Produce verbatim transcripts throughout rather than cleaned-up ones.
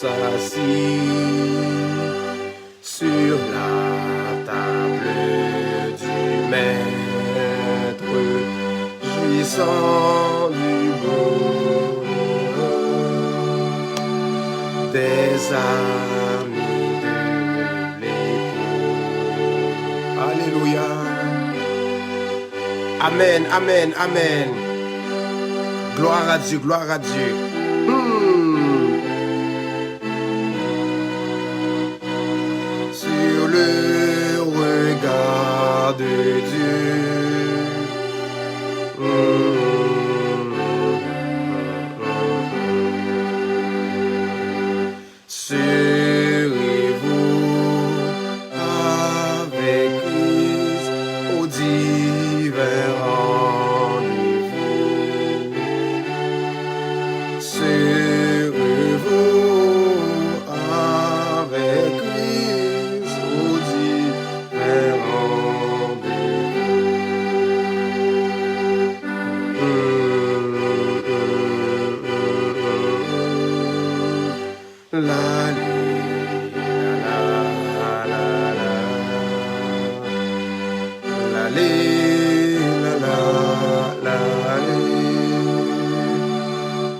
Assis sur la table du Maître, jouissant du bonheur des amis de l'époux. Alléluia. Amen, amen, amen. Gloire à Dieu, gloire à Dieu. Hmm. Sur le regard de Dieu. Hmm. Serez-vous avec Christ au divin rendez-vous? Serez-vous avec Christ au divin rendez-vous? Hum, hum, hum, hum, hum. Lale, lala, lala. Lale, lala, lale.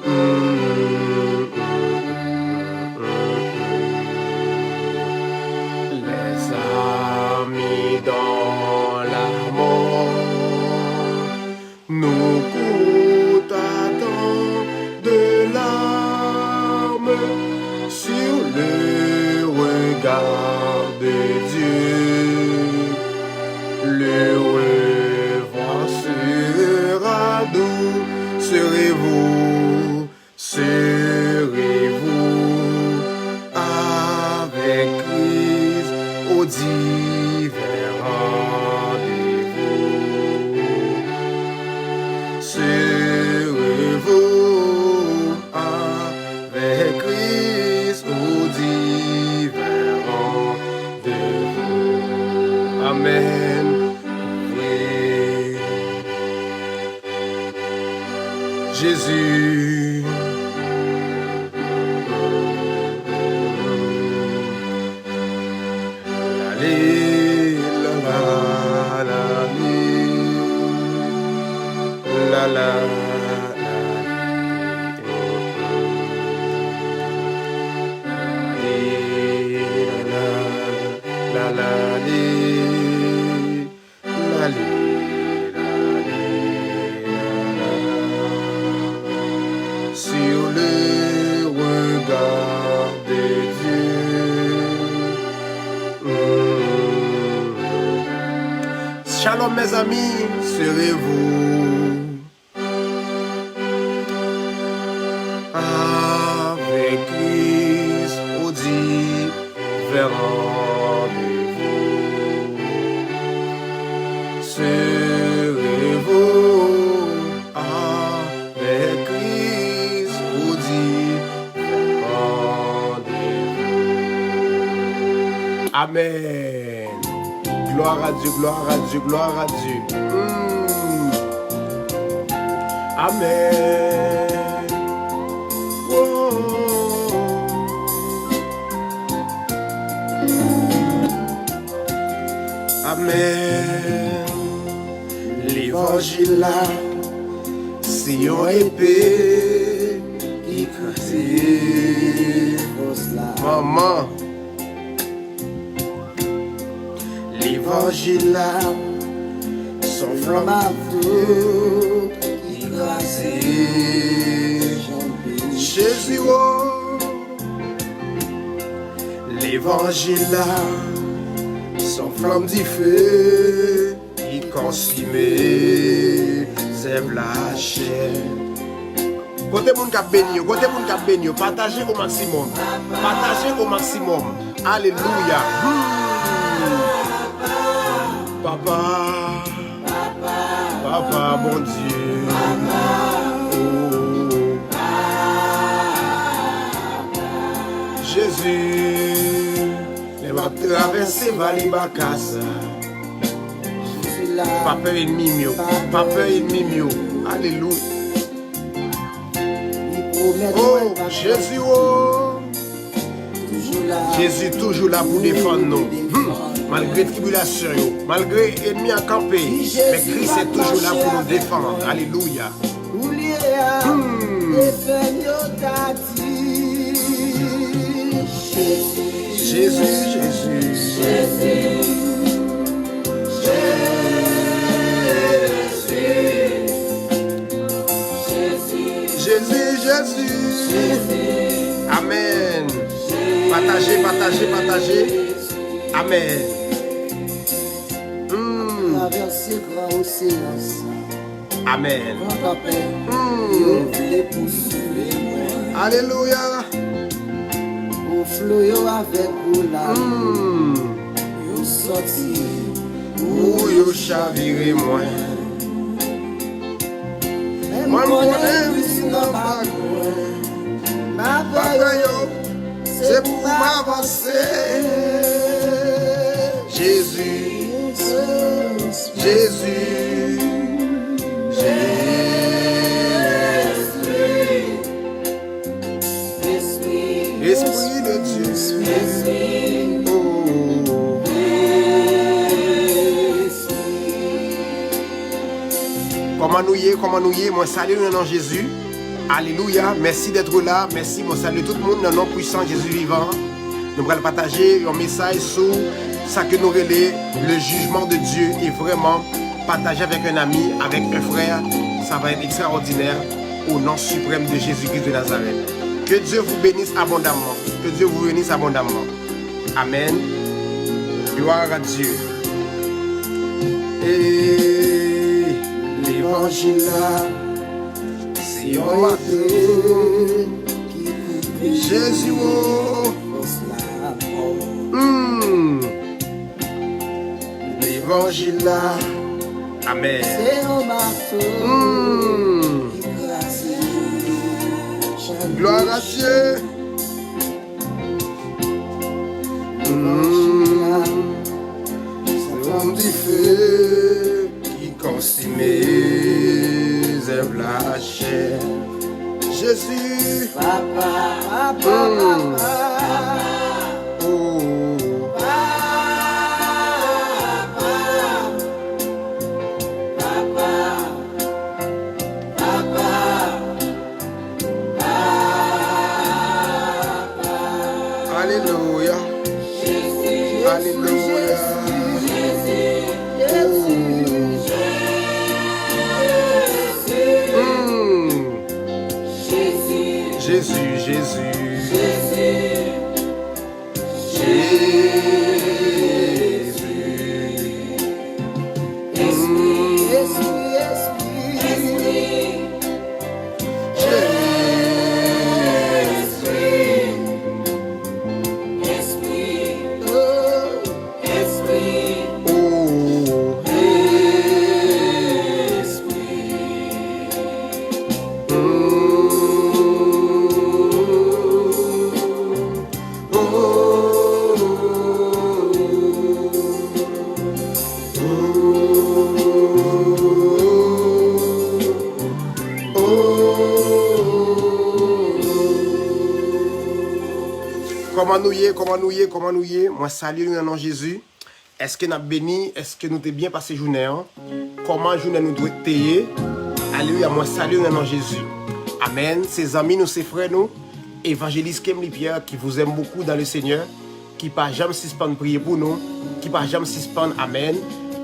Mm, mm, mm, mm. Les amis dans la mort. Nous coûte à tant de larmes sur le regard de Dieu. Le revoir sera doux, serez-vous, serez-vous avec Christ au divin rendez-vous? Serez-vous avec Christ au divin rendez-vous? Amen. Oui. Jésus. Lale, lala, lale. Lala, lale. Lale, lala, lale. Lale, lale, lala. Sur le regard de Dieu. Mm. Shalom, mes amis, serez-vous avec Christ au divin rendez-vous. Serez-vous avec Christ au divin rendez-vous? Amen. Gloire à Dieu, gloire à Dieu, gloire à Dieu. Hmm. Amen. Oh. Amen. Levanjil la, se yon epe ki kraze fòs la. Manman. Levanjil la, se yon flanm a feu ki kraze. Jezi, oh. Levanjil la, se yon flanm dife ki konsime zèv lachè. Kote moun k ap beni yo? Kote moun k ap beni yo? Pataje o maksimòm. Pataje o maksimòm. Alelouya. Hmm. Papa, Papa, Bondye. Oh. Jezi, lè m ap travèse vale baka sa. Pa pè ènmi m yo. Pa pè ènmi m yo. Alelouya. Oh, Jezi, oh. Jezi toujou la pou defann nou. Hmm. Malgre tribilasyon yo, malgre ènmi an kanpe, men Kris se toujou la pou nou defann. Alelouya. Hmm. Jezi, Jezi. Jezi, Jezi. Amèn. Pataje, pataje, pataje. Amèn. Hmm. Travèse gran oseyan sa. Amèn. Gran tanpèt yo vle pouswiv mwen. Alelouya. Gwo flo yo avèk gwo lavin yo sòti pou yo chavire mwen. Men m konnen Kris nan bak mwen. M ap pè yo, se pou m avanse. Jezi, Jezi, Jezi. Espri de Dye. Oh. Kòman nou ye? Kòman nou ye? Mwen salye nou nan non Jezi. Alelouya. Mèsi d'être la. Mèsi. Mwen salye tout moun nan non pwisan Jezi vivan. Nou pral pataje yon mesaj sou sa ke nou rele le jugement de Dieu. E vrèman, pataje avèk un ami, avèk un frère. Ça va être extraordinaire. Au nom suprême de Jésus-Christ de Nazareth. Que Dieu vous bénisse abondamment. Que Dieu vous bénisse abondamment. Amèn. Gloire à Dieu. E levanjil la, se yon mato ki koupe Jezi, oh. Hmm. Levanjil la. Amèn. Se yon mato. Hmm. Gloire à Dieu. Hmm. Se yon dife ki konsime zèv lachè. Jezi. Papa, papa, hmm, papa. Oh. Papa, papa, papa. Alelouya. Alelouya. Mm. Jezi, Jezi. Jezi. Espri, espri, espri. Jezi. Espri. Oh. Espri. Oh. Espri. Mm. Kòman nou ye? Kòman nou ye? Kòman nou ye? Mwen salye nou nan non Jezi. Èske n ap beni? Èske nou te byen pase jounen an? Kòman jounen nou dwe te ye? Alelouya, mwen salye nou nan non Jezi. Amèn. Se zanmi nou, se frè nou, Evanjelis Kemly Pierre, qui vous aime beaucoup dans le Seigneur, ki pa janm sispann priye pou nou, ki pa janm sispann, amèn,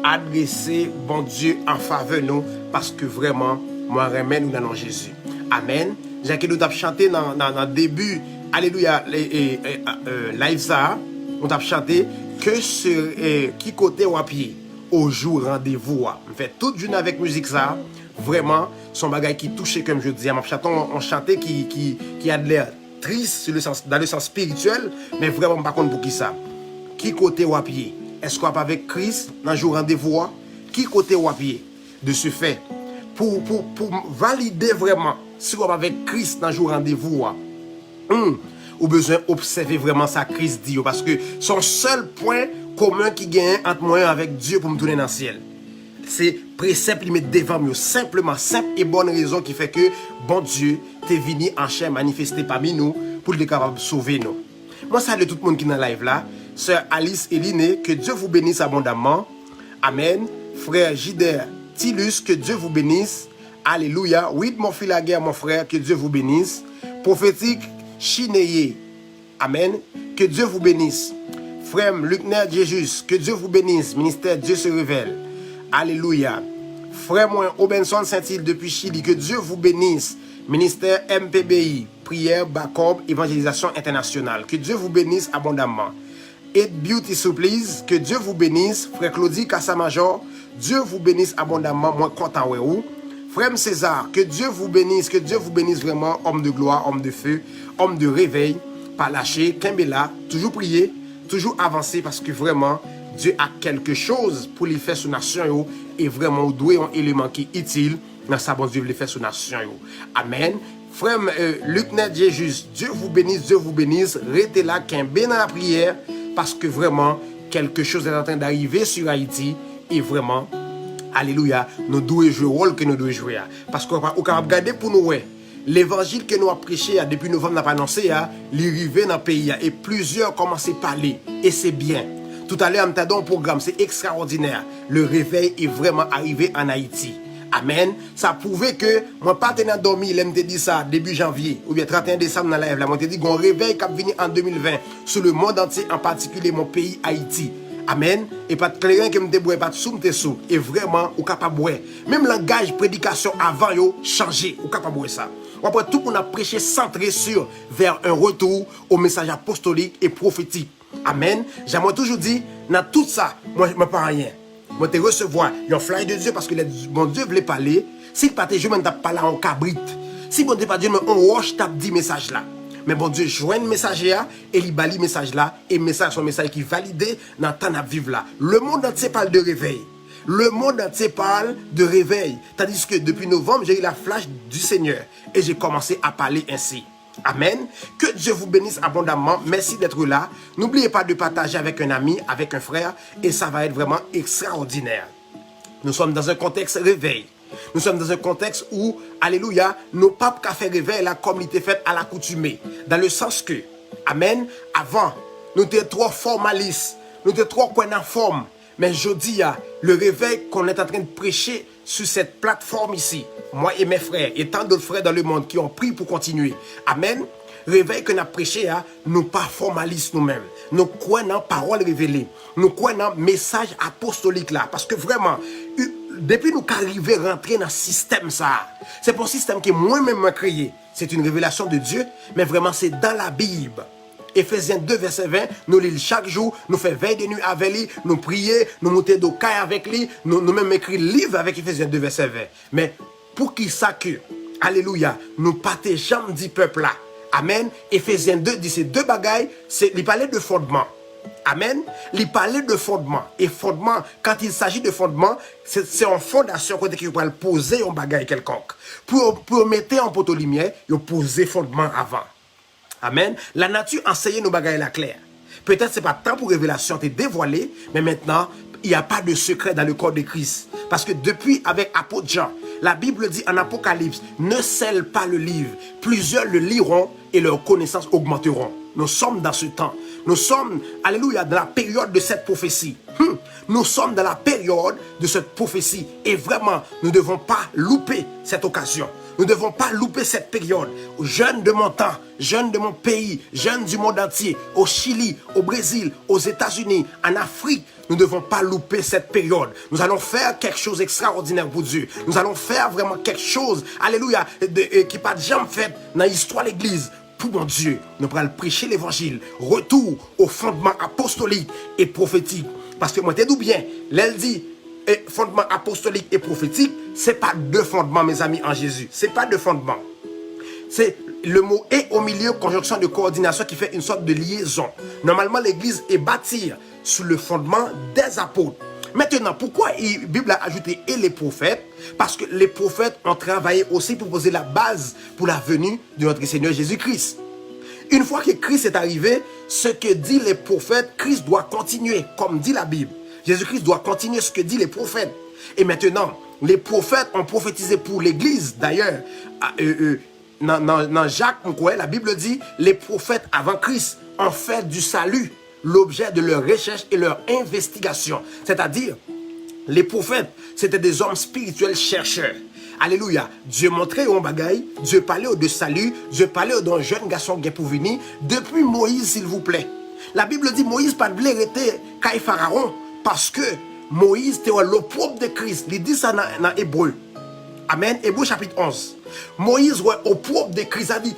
adrese Bondye an favè nou, paske vrèman, mwen renmen nou nan non Jezi. Amèn. Jan ke nou t ap chante nan, nan, nan debi, alelouya, e, e, e, e, live sa a, nou t ap chante, ke se, e, ki kote w ap ye, o jou randevou a. M fè tout jounen avèk mizik sa a, vrèman, se yon bagay ki touche kè m jodi a. M ap chante yon, yon chante ki, ki, ki a de lè tris, sur le sens, dans le sens spirituel, men vrèman, m pa konn poukisa. Ki kote w ap ye? Èske w ap avèk Kris nan jou randevou a? Ki kote w ap ye? De ce fait, pou, pou, pou valide vrèman si w ap avèk Kris nan jou randevou a, hmm, ou bezwen obsève vrèman sa Kris di yo, paske se yon sèl pwen komen ki genyen ant mwen avèk Dye pou m tounen nan syèl. Se presèp li met devan m yo, senpleman, senp e bòn rezon ki fè ke Bondye te vini an chè manifeste pami nou pou l te kapab sove nou. Mwen salye tout moun ki nan live la. Sè Alice Eline, que Dieu vous bénisse abondamment. Amen. Frè Jider Tilus, que Dieu vous bénisse. Alelouya. Wid Monfilaguer, mon frère, que Dieu vous bénisse. Pwofetik Chineye. Amen. Que Dieu vous bénisse. Frè m Luckner Dieujus, que Dieu vous bénisse. Ministère Dieu se révèle. Alelouya. Frè mwen Obenson Saintil depi Chili, que Dieu vous bénisse. Ministère M P B I, priyè, bakòb, evanjelizasyon entènasyonal. Que Dieu vous bénisse abondamment. It Beauty Supplies, que Dieu vous bénisse. Frè Claudy Casamajor, Dieu vous bénisse abondamment. Mwen kontan wè ou. Frè m César, que Dieu vous bénisse, que Dieu vous bénisse vraiment, homme de gloire, homme de feu, homme de réveil. Pa lache, kenbe la, toujou priye, toujou avanse, paske vrèman, Dieu a quelque chose pou li fè sou nasyon yo, e vrèman, ou dwe yon eleman ki itil nan sa Bondye vle fè sou nasyon yo. Amen. Frè m, euh, Luckner Dieujus, Dieu vous bénisse, Dieu vous bénisse. Rete la, kenbe nan lapriyè, paske vrèman, quelque chose est en train d'arriver sur Haïti, e vrèman, alelouya, nou dwe jwe wòl ke nou dwe jwe a. Paske ou pa- ou kapab gade pou nou wè, levanjil ke nou ap preche a, depi novanm n ap anonse a, li rive nan peyi a, e plizyè kòmanse pale, e se byen. Toutalè, m ta dan yon pwogram, se ekstraòdinè. Le réveil est vraiment arrivé en Haïti. Amen. Sa pwouve ke mwen pa te nan dòmi lè m te di sa debi janvye oubyen trannteyen desanm nan live la. Mwen te di gon revèy k ap vini an de mil ven sou le monde entier, an patikilye mon peyi Ayiti. Amen. E pa t kleren ke m te bwè, e pa t sou m te sou. E vrèman, ou kapab wè. Menm langaj predikasyon avan yo chanje. Ou kapab wè sa. W ap wè tout moun ap preche santre sur vers un retour au message apostolique et prophétique. Amen. Jan mwen toujou di, nan tout sa, mwen, mwen pa anyen. Mwen te resevwa yon flash de Dye paske lè Bondye vle pale, si l pa te jwenn mwen, t ap pale a yon kabrit. Si Bondye pa t jwenn mwen, yon wòch t ap di mesaj la. Men Bondye jwenn mesaje a e li ba li mesaj la, e mesaj se yon mesaj ki valide nan tan n ap viv la. Le monde entier parle de réveil. Le monde entier parle de réveil. Tandis que depuis novembre, j'ai eu la flash du Seigneur et j'ai commencé à parler ainsi. Amen. Que Dieu vous bénisse abondamment. Merci d'être là. N'oubliez pas de partager avec un ami, avec un frère, et ça va être vraiment extraordinaire. Nous sommes dans un contexte réveil. Nous sommes dans un contexte où, alelouya, nou p ap ka fè revèy la kòm li te fèt alakoutime. Dans le sens que, amen, avan, nou te twò fòmalis, nou te twò kwè nan fòm. Men jodi a, le réveil qu'on est en train de prêcher sur cette plateforme ici, moi et mes frères, et tant d'autres frères dans le monde qui ont pris pour continuer. Amen. Revèy ke n ap preche a, nou pa fòmalis nou menm. Nou kwè nan pawòl revele. Nou kwè nan mesaj apostolik la. Paske vrèman, u- depi nou ka rive rantre nan sistèm sa a, se pa yon sistèm ke mwen menm mwen kreye. C'est une révélation de Dieu, men vrèman se dans la Bible. Efezyen de vèsè ven, nou li l chak jou, nou fè vèy de nwi avè li, nou priye, nou moute do kay avèk li, nou, nou menm ekri liv avèk Efezyen de vèsè ven. Men poukisa ke, alelouya, nou pa te janm di pèp la? Amen. Efezyen de di se de bagay, se, li pale de fondman. Amen. Li pale de fondman. E fondman, quand il s'agit de fondman, se, se yon fondasyon kote ke yo pral poze yon bagay kèlkonk. Pou yo, pou yo mete yon poto limyè, yo poze fondman avan. Amen. Lanati anseye nou bagay la klè. Petèt se pa tan pou revelasyon te devwale, men mentnan, il n'y a pas de secret dans le corps de Christ. Paske depi avèk apot Jan, la Bible dit en Apocalypse, ne scelle pas le livre, plusieurs le liront et leurs connaissances augmenteront. Nous sommes dans ce temps. Nous sommes, alléluia, dans la période de cette prophétie. Hmm. Nous sommes dans la période de cette prophétie. Et vraiment, nous ne devons pas louper cette occasion. Nous ne devons pas louper cette période. Jeunes de mon temps, jeunes de mon pays, jeunes du monde entier, au Chili, au Brésil, aux États-Unis, en Afrique, nous ne devons pas louper cette période. Nous allons faire quelque chose d'extraordinaire pour Dieu. Nous allons faire vraiment quelque chose, alléluia, de, euh, ki pa t janm fèt nan istwa legliz. Pou Bondye, nou pral preche levanjil. Retour aux fondements apostoliques et prophétiques. Paske mwen te di w byen, lè l di, eh, fondman apostolik e pwofetik, se pa de fondman, mezanmi, an Jezi. Se pa de fondman. Se le mot et au milieu, conjonction de coordination qui fait une sorte de liaison. Normalement, l'église est bâtie sur le fondement des apôtres. Maintenant, pourquoi il- Bible a ajouté et les prophètes? Parce que les prophètes ont travaillé aussi pour poser la base pour la venue de notre Seigneur Jésus-Christ. Une fois que Christ est arrivé, ce que dit les prophètes, Christ doit continuer, comme dit la Bible. Jésus-Christ doit continuer ce que dit les prophètes. Et maintenant, les prophètes ont prophétisé pour l'Église, d'ailleurs, à- euh, euh, Nan, nan, nan Jak, m kwè, la Bible dit, les prophètes avant Christ ont fait du salut l'objet de leur recherche et leur investigation. C'est-à-dire, les prophètes, c'était des hommes spirituels chercheurs. Alelouya. Dye montre yo yon bagay, Dye pale yo de sali, Dye pale yo de yon jèn gason ki gen pou vini, depi Moyiz, silvouplè. La Bible dit Moyiz pa t vle rete kay Farawon, paske Moyiz te wè lopwob de Kris. Li di sa nan, nan Ebre. Amèn. Ebre chapit onz. Moyiz wè opwob de Kris, sa di,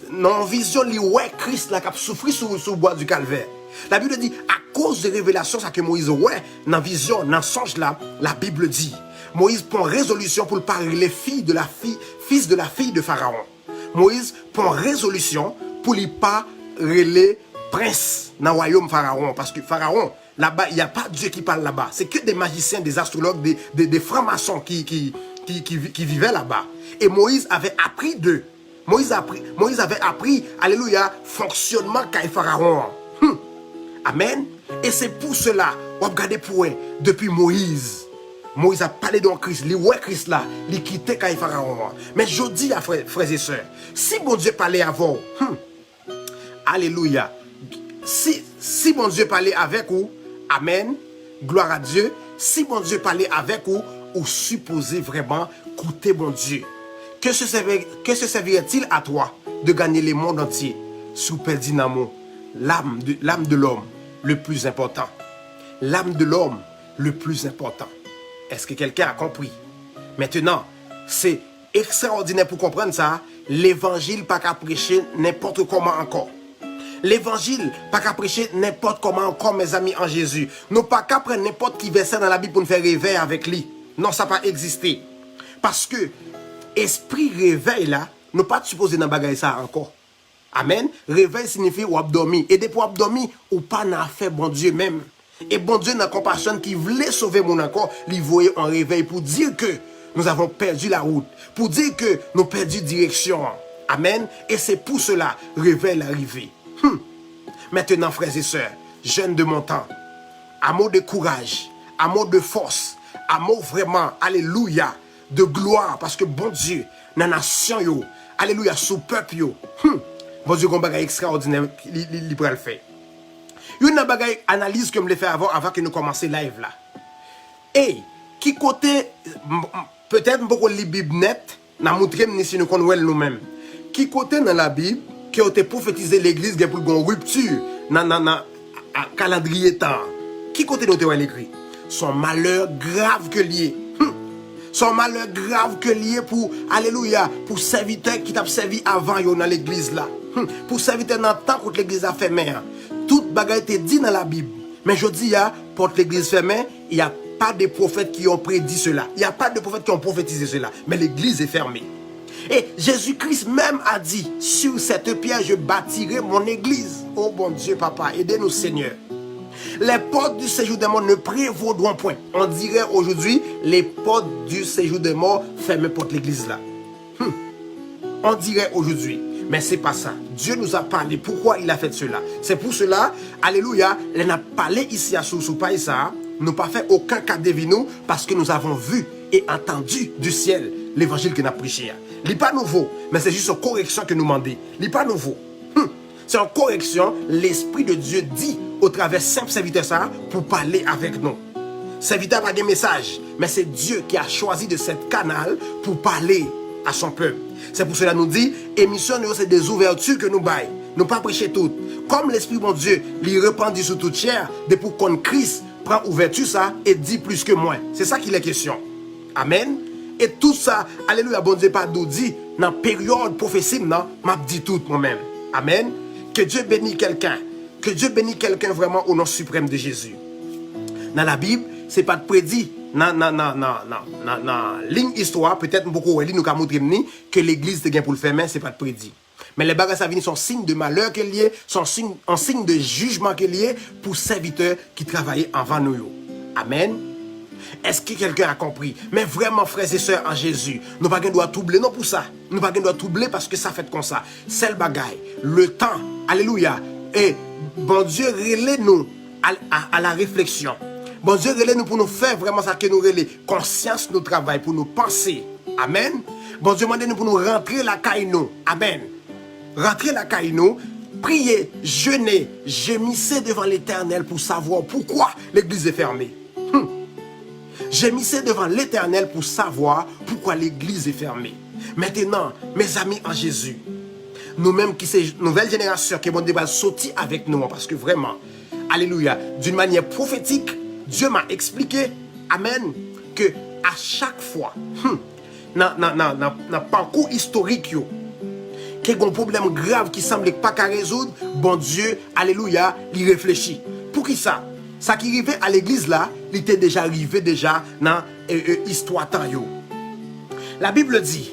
nan yon vizyon, li wè Kris la k ap soufri sou, sou bwa di Kalvè. La Bible dit, akoz de revelasyon sa ke Moyiz wè nan vizyon, nan sonj la, la Bible dit, Moyiz pran rezolisyon pou l pa rele fi de la fi, fils de la fille de Pharaon. Moyiz pran rezolisyon pou li pa rele prens nan wayòm Farawon, paske Farawon, là-bas, il n'y a pas Dieu qui parle là-bas. C'est que des magiciens, des astrologues, des, des, des francs-maçons qui, qui, qui, qui, qui vivaient là-bas. Et Moïse avait appris d'eux. Moïse, a appris, Moïse avait appris, alléluia, fonctionnement kay Farawon an. Hmm. Amen. Et c'est pour cela, w ap gade pou wè, depi Moyiz, Moyiz ap pale de yon Kris, li wè Kris la, li kite kay Farawon an. Men jodi a, frè, frè e sè, si Bondye pale avè w, hmm, alelouya. Si, si Bondye pale avèk ou, amèn, glwa a Dye, si Bondye pale avèk ou, ou sipoze vrèman koute Bondye. Que se servi-, que se servirait-il à toi de gagner le monde entier si w pèdi nanm ou? L'âme de, l'âme de l'homme, le plus important. L'âme de l'homme, le plus important. Est-ce que quelqu'un a compris? Maintenant, c'est ekstraòdinè pou konprann sa, levanjil pa ka preche nenpòt kòman ankò. Levanjil pa ka preche nenpòt kòman ankò, mezanmi an Jezi. Nou pa ka pran nenpòt ki vèsè nan Labib pou n fè revèy avèk li. Non, sa pa egziste. Paske espri revèy la, nou pa t sipoze nan bagay sa a ankò. Amèn. Revèy siyifi w ap dòmi. E depi w ap dòmi, ou pa nan afè Bondye menm. E Bondye nan konpasyon l ki vle sove moun ankò, li voye yon revèy pou di ke nous avons perdu la route, pou di ke nou pèdi direksyon an. Amèn. E se pou sela, revèy la rive. Hmm. Maintenant, frères et sœurs, jeunes de mon temps, à mot de courage, à mot de force, à mot vraiment, alléluia, de gloire, paske Bondye nan nasyon yo, alelouya, sou pèp yo. Hmm. Bondye gon bagay ekstraòdinè li, li, li pral fè. Youn nan bagay analiz ke m vle fè avan, avan ke nou kòmanse live la. E, ki kote, m, m, petèt m poko li Bib nèt, n a moutre m ni si nou konn wè l nou menm. Ki kote nan Labib ke yo te pwofetize legliz gen pou l gon ripti nan, nan, nan a, kalandriye tan an? Ki kote nou te wè l ekri? Se yon malè grav ke l ye. Hmm. Se yon malè grav ke l ye pou, alelouya, pou sèvitè ki t ap sèvi avan yo nan legliz la. Hmm. Pou sèvitè nan tan kote legliz la fèmen an. Tout bagay te di nan Labib. Men jodi a, pòt legliz fèmen, y a pas de prophètes qui ont prédit cela. Il y a pas de prophètes qui ont prophétisé cela. Mais l'église est fermée. Et Jésus-Christ même a dit, sur cette pierre, je bâtirai mon église. Oh mon Dieu, papa, aidez-nous, Seigneur. Les portes du séjour des morts ne prévaudront point. On dirait aujourd'hui, les portes du séjour des morts ferment porte l'église là. Hmm. On dirait aujourd'hui, mais c'est pas ça. Dieu nous a parlé. Pourquoi il a fait cela? C'est pour cela, alléluia, lè n ap pale isi a sou, sou paj sa, nou pa fè okenn ka devine, parce que nous avons vu et entendu du ciel l'évangile ke n ap preche a. Li pa nouvo, men se jis yon koreksyon ke nou mande. Li pa nouvo. Hmm. Se yon koreksyon, Lespri de Dye di otravè senp sèvitè sa a pou pale avèk nou. Sèvitè a pa gen mesaj, men se Dieu qui a choisi de cette canal pour parler à son peuple. C'est pour cela nou di, emisyon nou yo se de zouvèti ke nou bay. Nou pa preche tout. Kòm Lespri Bondye, li repandi sou tout chè, depi w konn Kris, pran ouvèti sa e di plis ke mwen. Se sa ki lè kesyon. Amèn. E tout sa, alelouya, Bondye pa dou di, nan peryòd pwofesi m nan, m ap di tout mwen menm. Amèn. Que Dieu bénisse quelqu'un. Que Dieu bénisse quelqu'un vraiment au nom suprême de Jésus. Nan Labib, se pa t predi, nan, nan, nan, nan, nan, nan, nan liy istwa, petèt m poko wè li, nou ka montre m ni, ke legliz te gen pou l fèmen, se pa t predi. Men lè bagay sa vini, se yon siy de malè ke l ye, se yon siy, yon siy de jijman ke l ye pou sèvitè ki travay anvan nou yo. Amèn. Est-ce que quelqu'un a compris? Men vrèman, frè e sè an Jezi, nou pa gen dwa twouble non pou sa. Nou pa gen dwa twouble paske sa fèt konsa. Sèl bagay, letan, alelouya, e Bondye rele nou à, à, à la réflexion. Bondye rele nou pou nou fè vrèman sa ke nou rele konsyans nou travay, pou nou panse. Amèn. Bondye mande nou pou nou rantre lakay nou. Amèn. Rantre lakay nou, priye, jene, jemissez devant l'Éternel pour savoir pourquoi l'église est fermée. Hmm. Jemissez devant l'Éternel pour savoir pourquoi l'église est fermée. Maintenant, mes amis en Jésus, nou menm ki se nouvèl jenerasyon ke Bondye pral soti avèk nou an, paske vrèman, alelouya, d'une manière prophétique, Dieu m'a expliqué, amen, ke a chak fwa, hmm, nan, nan, nan, nan, nan pakou istorik yo, ke gon pwoblèm grav ki sanble k pa ka rezoud, Bondye, alelouya, li reflechi. Poukisa? Sa ki rive a legliz la, li te deja rive deja nan e, e, istwa tan yo. La Bible dit,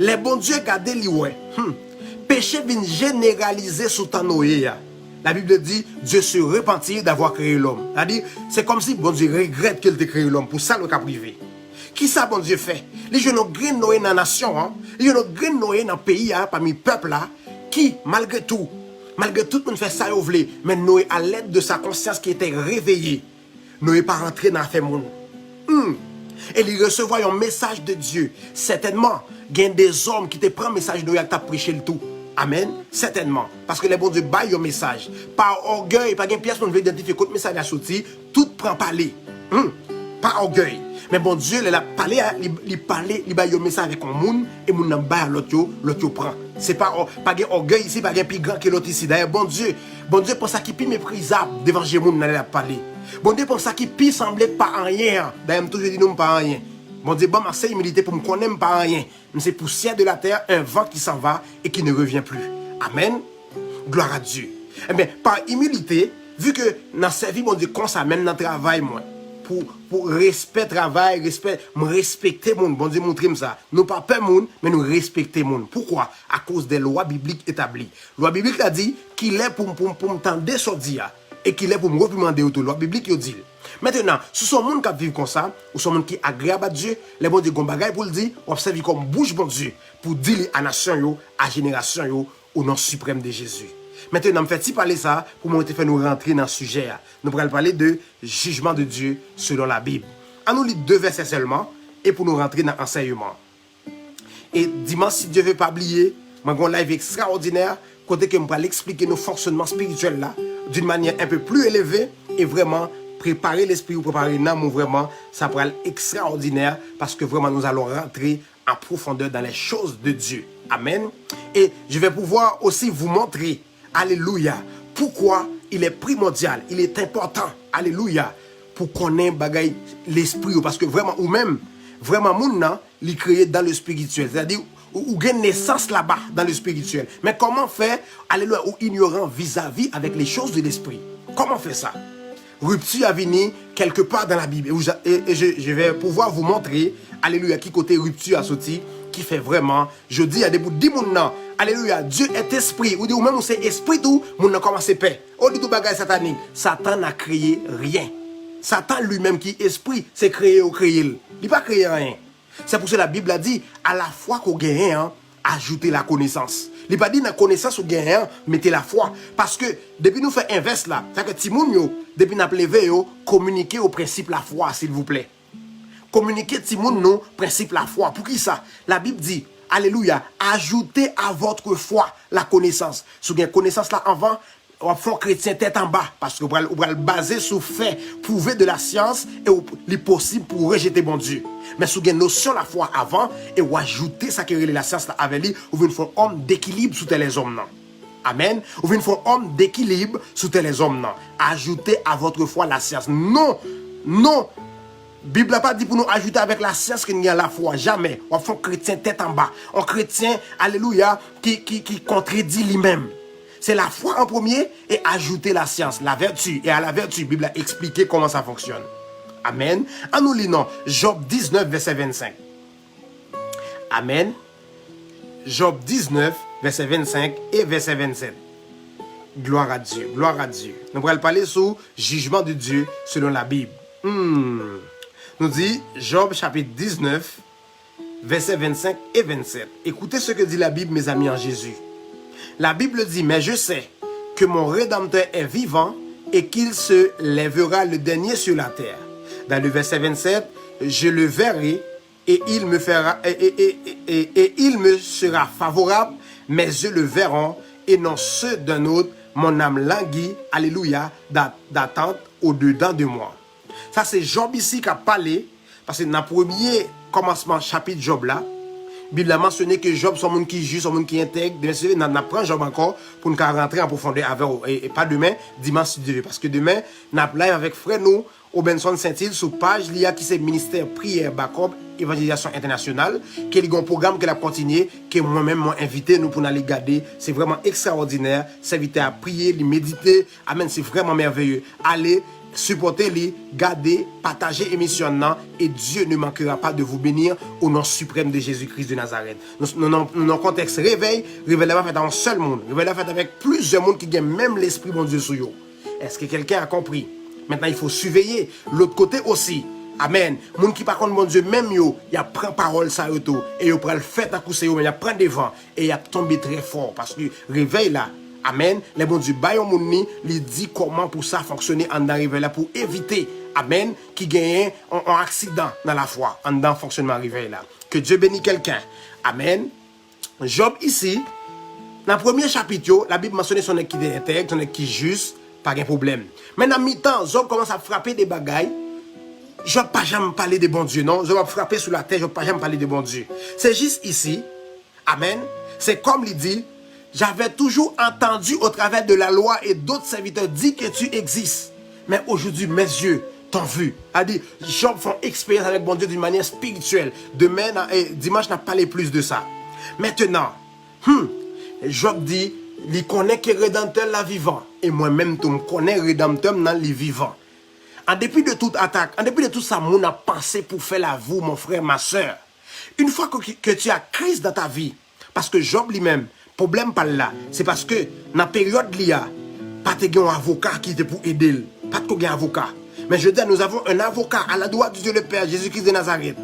lè Bondye gade li wè, hmm, peche vin jeneralize sou tan Noye a. La Bible dit, Dieu se repentit d'avoir créé l'homme. Sa di, se kòmsi Bondye regrèt ke l te kreye lòm pou sa l wè k ap rive. Kisa Bondye fè? Li jwenn yon grenn Noye nan nasyon an, li jwenn yon grenn Noye nan peyi a, pami pèp la, ki, malgre tou, malgre tout moun fè sa yo vle, men Noye, à l'aide de sa conscience qui était réveillée, Noye pa rantre nan afè moun. Hmm. E li resevwa yon mesaj de Dye. Sètènman, gen de zòm ki te pran mesaj Noye a k t ap preche l tou. Amèn. Sètènman. Paske lè Bondye bay yon mesaj, pa ògèy, pa gen pyès moun vle idantifye kot mesaj la soti, tout pran pale. Hmm. Pa ògèy. Men Bondye, lè l ap pale a, li, li pale, li bay yon mesaj avèk yon moun, e moun nan bay a lòt yo, lòt yo pran. Se pa, pa gen ògèy isi, pa gen pi gran ke lòt isi. Dayè, Bondye, Bondye pran sa ki pi meprizab devan je moun nan lè l ap pale. Bondye pran sa ki pi sanble k pa anyen an. Dayè, m toujou di nou m pa anyen. Bondye ban m ase imilite pou m konnen m pa anyen. M se pousyè de la tè, un vent qui s'en va et qui ne revient plus. Amèn. Gloire à Dieu. Ebyen, pa imilite, vi ke nan sèvi Bondye konsa, menm nan travay mwen, pou, pou respè travay, respè, m respekte moun, Bondye montre m sa. Nou pa pè moun, men nou respekte moun. Poukwa? Akoz de lwa biblik etabli. Lwa biblik la di, kilè pou m, pou m, pou m tande sa w di a, e kilè pou m reprimande w tou. Lwa biblik yo di l. Mentenan, si w se yon moun k ap viv konsa, ou se yon moun ki agreyab a Dye, lè Bondye gon bagay pou l di, w ap sèvi kòm bouch Bondye pou di li a nasyon yo, a jenerasyon yo, o non siprèm de Jezi. Mentenan, m fè ti pale sa pou mwen te fè nou rantre nan sijè a. Nou pral pale de jijman de Dye selon Labib. An nou li de vèsè sèlman e pou nou rantre nan ansèyman. E dimanch, si Dye ve, pa bliye, mwen gen yon live ekstraòdinè kote ke m pral eksplike nou fonksyonman espirityèl la d'une manière un peu plus élevée e vrèman prepare lespri ou, prepare nanm ou, vrèman, sa pral ekstraòdinè paske vrèman nous allons rentrer en profondeur dans les choses de Dieu. Amen. Et je vais pouvoir aussi vous montrer, alléluia, pourquoi il est primordial, il est important, alléluia, pou konnen bagay lespri yo. Paske vrèman, ou menm, vrèman, moun nan, li kreye dans le spirituel. Sètadi, ou, ou gen nesans laba dans le spirituel. Men kòman fè, alléluia, ou inyoran vizavi avec les choses de l'esprit? Kòman fè sa? Ripti a vini quelque part dans la Bible. Et, vous- et- et je, je vais pouvoir vous montrer, alléluia, ki kote ripti a soti, ki fè vrèman, jodi a, depi w di moun nan, alléluia, Dieu est esprit, ou di ou menm ou se espri tou, moun nan kòmanse pè. Ou di tou bagay satanik. Satan n'a créé rien. Satan li menm ki espri, se kreye yo kreye l. Li pa kreye anyen. C'est pour cela Bib la di, a lafwa ke w genyen an, ajoute la connaissance. Li pa di nan konesans ou genyen an, mete lafwa. Paske, depi nou fè envès la, sa ke timoun yo, depi n ap leve yo, kominike yo prensip lafwa, silvouplè. Kominike timoun nou prensip lafwa. Poukisa? Labib di, alelouya, ajoutez à votre foi la connaissance. Si w gen konesans la anvan, w ap fè yon kretyen tèt anba, paske w pral, w pral baze sou fè, pwouve de la syans, e w, li posib pou w rejete Bondye. Men si w gen nosyon lafwa avan, e w ajoute sa ki rele lasyans la avè li, ou vin fè yon òm dekilib sou tè lèzòm nan. Amèn. Ou vin fè yon òm dekilib sou tè lèzòm nan. Ajoutez à votre foi la science. Non, non. Bib la pa di pou nou ajoute avèk lasyans ke n gen lafwa. Jamè. W ap fè yon kretyen tèt anba. Yon kretyen, alelouya, ki, ki, ki kontredi li menm. Se lafwa an premye e ajoute lasyans, la vertu. E a la vertu, Bib la eksplike kòman sa fonksyone. Amèn. An nou li non, Jòb diznèf, vèsè vennsenk. Amèn. Jòb diznèf, vèsè vennsenk e vèsè vennsèt. Gloire à Dieu, gloire à Dieu. Nou pral pale sou jijman de Dieu selon la Bible. Hmm. Nou di, Jòb chapit diznèf, vèsè vennsenk e vennsèt. Écoutez ce que dit la Bible, mes amis en Jésus. La Bible dit, mais je sais que mon Rédempteur est vivant et qu'il se lèvera le dernier sur la terre. Dans le verset vingt-sept, je le verrai et il me fera, et, et, et, et, et il me sera favorable, mes yeux le verront, et non ceux d'un autre, mon âme languit, alléluia, d'a- d'attente au-dedans de moi. Sa se Jòb isi k ap pale, paske nan premye kòmansman chapit Jòb la, Bib la mansyone ke Jòb se yon moun ki jis, yon moun ki entèg. Demen, si Dye vle, n a, n a pran Jòb ankò pou n ka rantre an pwofondè avè w, e, e pa demen, dimanch, si Dye vle. Paske demen, n ap live avèk frè nou, Obenson Sentil, sou paj li a ki se Ministè Priyè Bakòb Evanjelizasyon Entènasyonal, ke li gen yon pwogram ke l ap kontinye, ke mwen menm mwen envite nou pou n ale gade. Se vrèman ekstraòdinè. Sèvitè a priye, li medite. Amèn, se vrèman mèveye. Ale, sipòte li, gade, pataje emisyon nan, et Dieu ne manquera pas de vous bénir au nom suprême de Jésus-Christ de Nazareth. Nou, nou, nou, nou nan kontèks revèy, revèy la pa fèt a yon sèl moun. Revèy la fèt avèk plizyè moun ki gen menm lespri Bondye sou yo. Est-ce que quelqu'un a compris? Maintenant, il faut surveiller l'autre côté aussi. Amèn. Moun ki pa konn Bondye menm yo, y ap pran pawòl sa yo tou. E yo pral fè tankou se yo menm, y ap pran devan. E y ap tonbe trè fò. Paske revèy la, amèn, lè Bondye bay yon moun li, li di kòman pou sa fonksyone anndan revèy la pou evite, amèn, ki genyen yon, yon aksidan nan lafwa, anndan fonksyonman revèy la. Que Dieu bénisse quelqu'un. Amèn. Jòb isi, nan premye chapit yo, Labib mansyone se yon nèg ki te entèg, se yon nèg ki jis, pa gen pwoblèm. Men nan mitan, Jòb kòmanse ap frape de bagay. Jòb pa janm pale de Bondye, non. Jòb ap frape sou latè, Jòb pa janm pale de Bondye. Se jis isi, amèn, se kòm li di, j'avais toujours entendu au travers de la loi et d'autres serviteurs dire que tu existes, mais aujourd'hui mes yeux t'ont vu. A di, Jòb fè yon eksperyans avèk Bondye d'une manière spirituelle. Demen, nan, e, dimanch, n ap pale plis de sa. Maintenant, hmm, Jòb di, li konnen ke Redanmtè l la vivan. E mwen menm tou, m konnen Redanmtè m nan li vivan. An depi de tout atak, an depi de tout sa moun ap panse pou fè lavi w, mon frè, ma sè, une fois que, que tu as Christ dans ta vie, paske Jòb li menm, pwoblèm pa l la, se paske nan peryòd li a, pa te gen yon avoka ki te pou ede l. Pa t ko gen avoka. Men jodi a, nous avons un avocat à la droite de Dieu le Père, Jésus-Christ de Nazareth,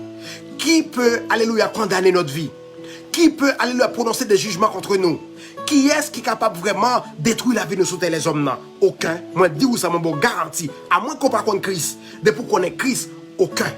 qui peut, alléluia, condamner notre vie, qui peut, alléluia, prononcer des jugements contre nous. Kiyès ki kapab vrèman detwi lavi nou sou tè lèzòm nan? Okenn. Mwen di w sa, mwen ba w garanti. Amwen ke w pa konn Kris. Depi w konnen Kris, okenn.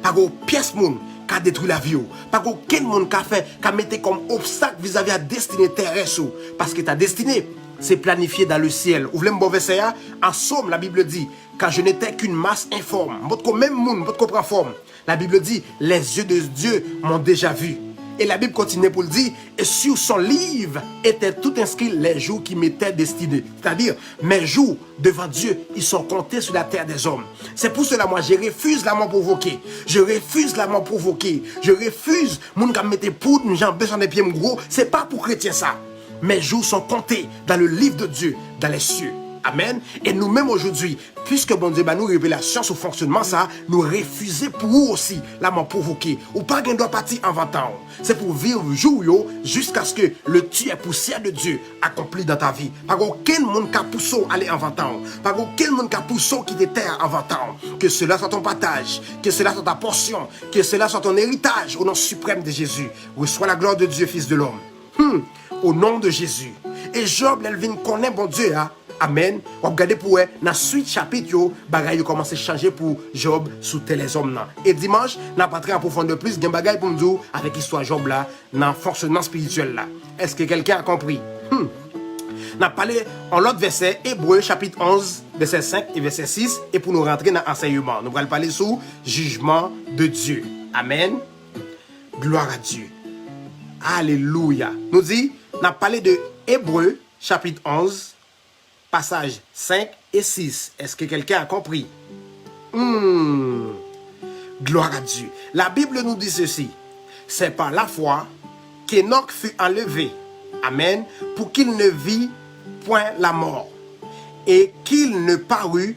Pa gen yon pyès moun ka detwi lavi w. Pa gen okenn moun ka fè, ka mete kòm obstak vizavi a destine terès ou. Paske ta destine, se planifye dans le ciel. Ou vle m ba w vèsè a? An Sòm, la Bible dit, car je n'étais qu'une masse informe. M potko menm moun, m potko pran fòm. La Bible dit, les yeux de Dieu m'ont déjà vu. Et la Bible continue pour le dire, et sur son livre étaient tout inscrits les jours qui m'étaient destinés. C'est-à-dire, mes jours devant Dieu, ils sont comptés sur la terre des hommes. C'est pour cela, moi, je refuse la mort provoquée. Je refuse la mort provoquée. Je refuse moun k ap mete poud, m jan besan de pye m gwo. Se pa pou kretyen sa. Mes jours sont comptés dans le livre de Dieu, dans les cieux. Amen. Et nous-mêmes aujourd'hui, puisque Bondye ba nou revelasyon sou fonksyonman sa, nou refize pou ou osi lanmò pwovoke. Ou pa gen dwa pati anvan tan w. Se pou viv jou w yo jiskaske le tu es poussière de Dieu accompli dans ta vie. Pa gen okenn moun ka pouse w ale anvan tan w. Pa gen okenn moun ka pouse w kite tè a anvan tan w. Que cela soit ton partage, que cela soit ta portion, que cela soit ton héritage au nom suprême de Jésus. Reçois la gloire de Dieu, fils de l'homme. Hmm, au nom de Jésus. E Jòb, lè l vin konnen Bondye a, amèn, w ap gade pou wè nan swit chapit yo, bagay yo kòmanse chanje pou Jòb sou tè lèzòm nan. E dimanch, n ap antre an pwofondè plis, gen bagay pou m di w avèk istwa Jòb la, nan fonksyonman espirityèl la. Est-ce que quelqu'un a compris? Hmm. N ap pale yon lòt vèsè, Ebre, chapit onz, vèsè senk e vèsè sis, e pou nou rantre nan ansèyman. Nou pral pale sou jijman de Dye. Amèn. Gloire à Dieu. Alelouya. Nou di, n ap pale de Ebre, chapit onz, pasaj senk e sis. Est-ce que quelqu'un a compris? Hmm. Gloire à Dieu. La Bible nous dit ceci. C'est par la foi qu'Enoch fut enlevé. Amen. Pour qu'il ne vît point la mort. Et qu'il ne parût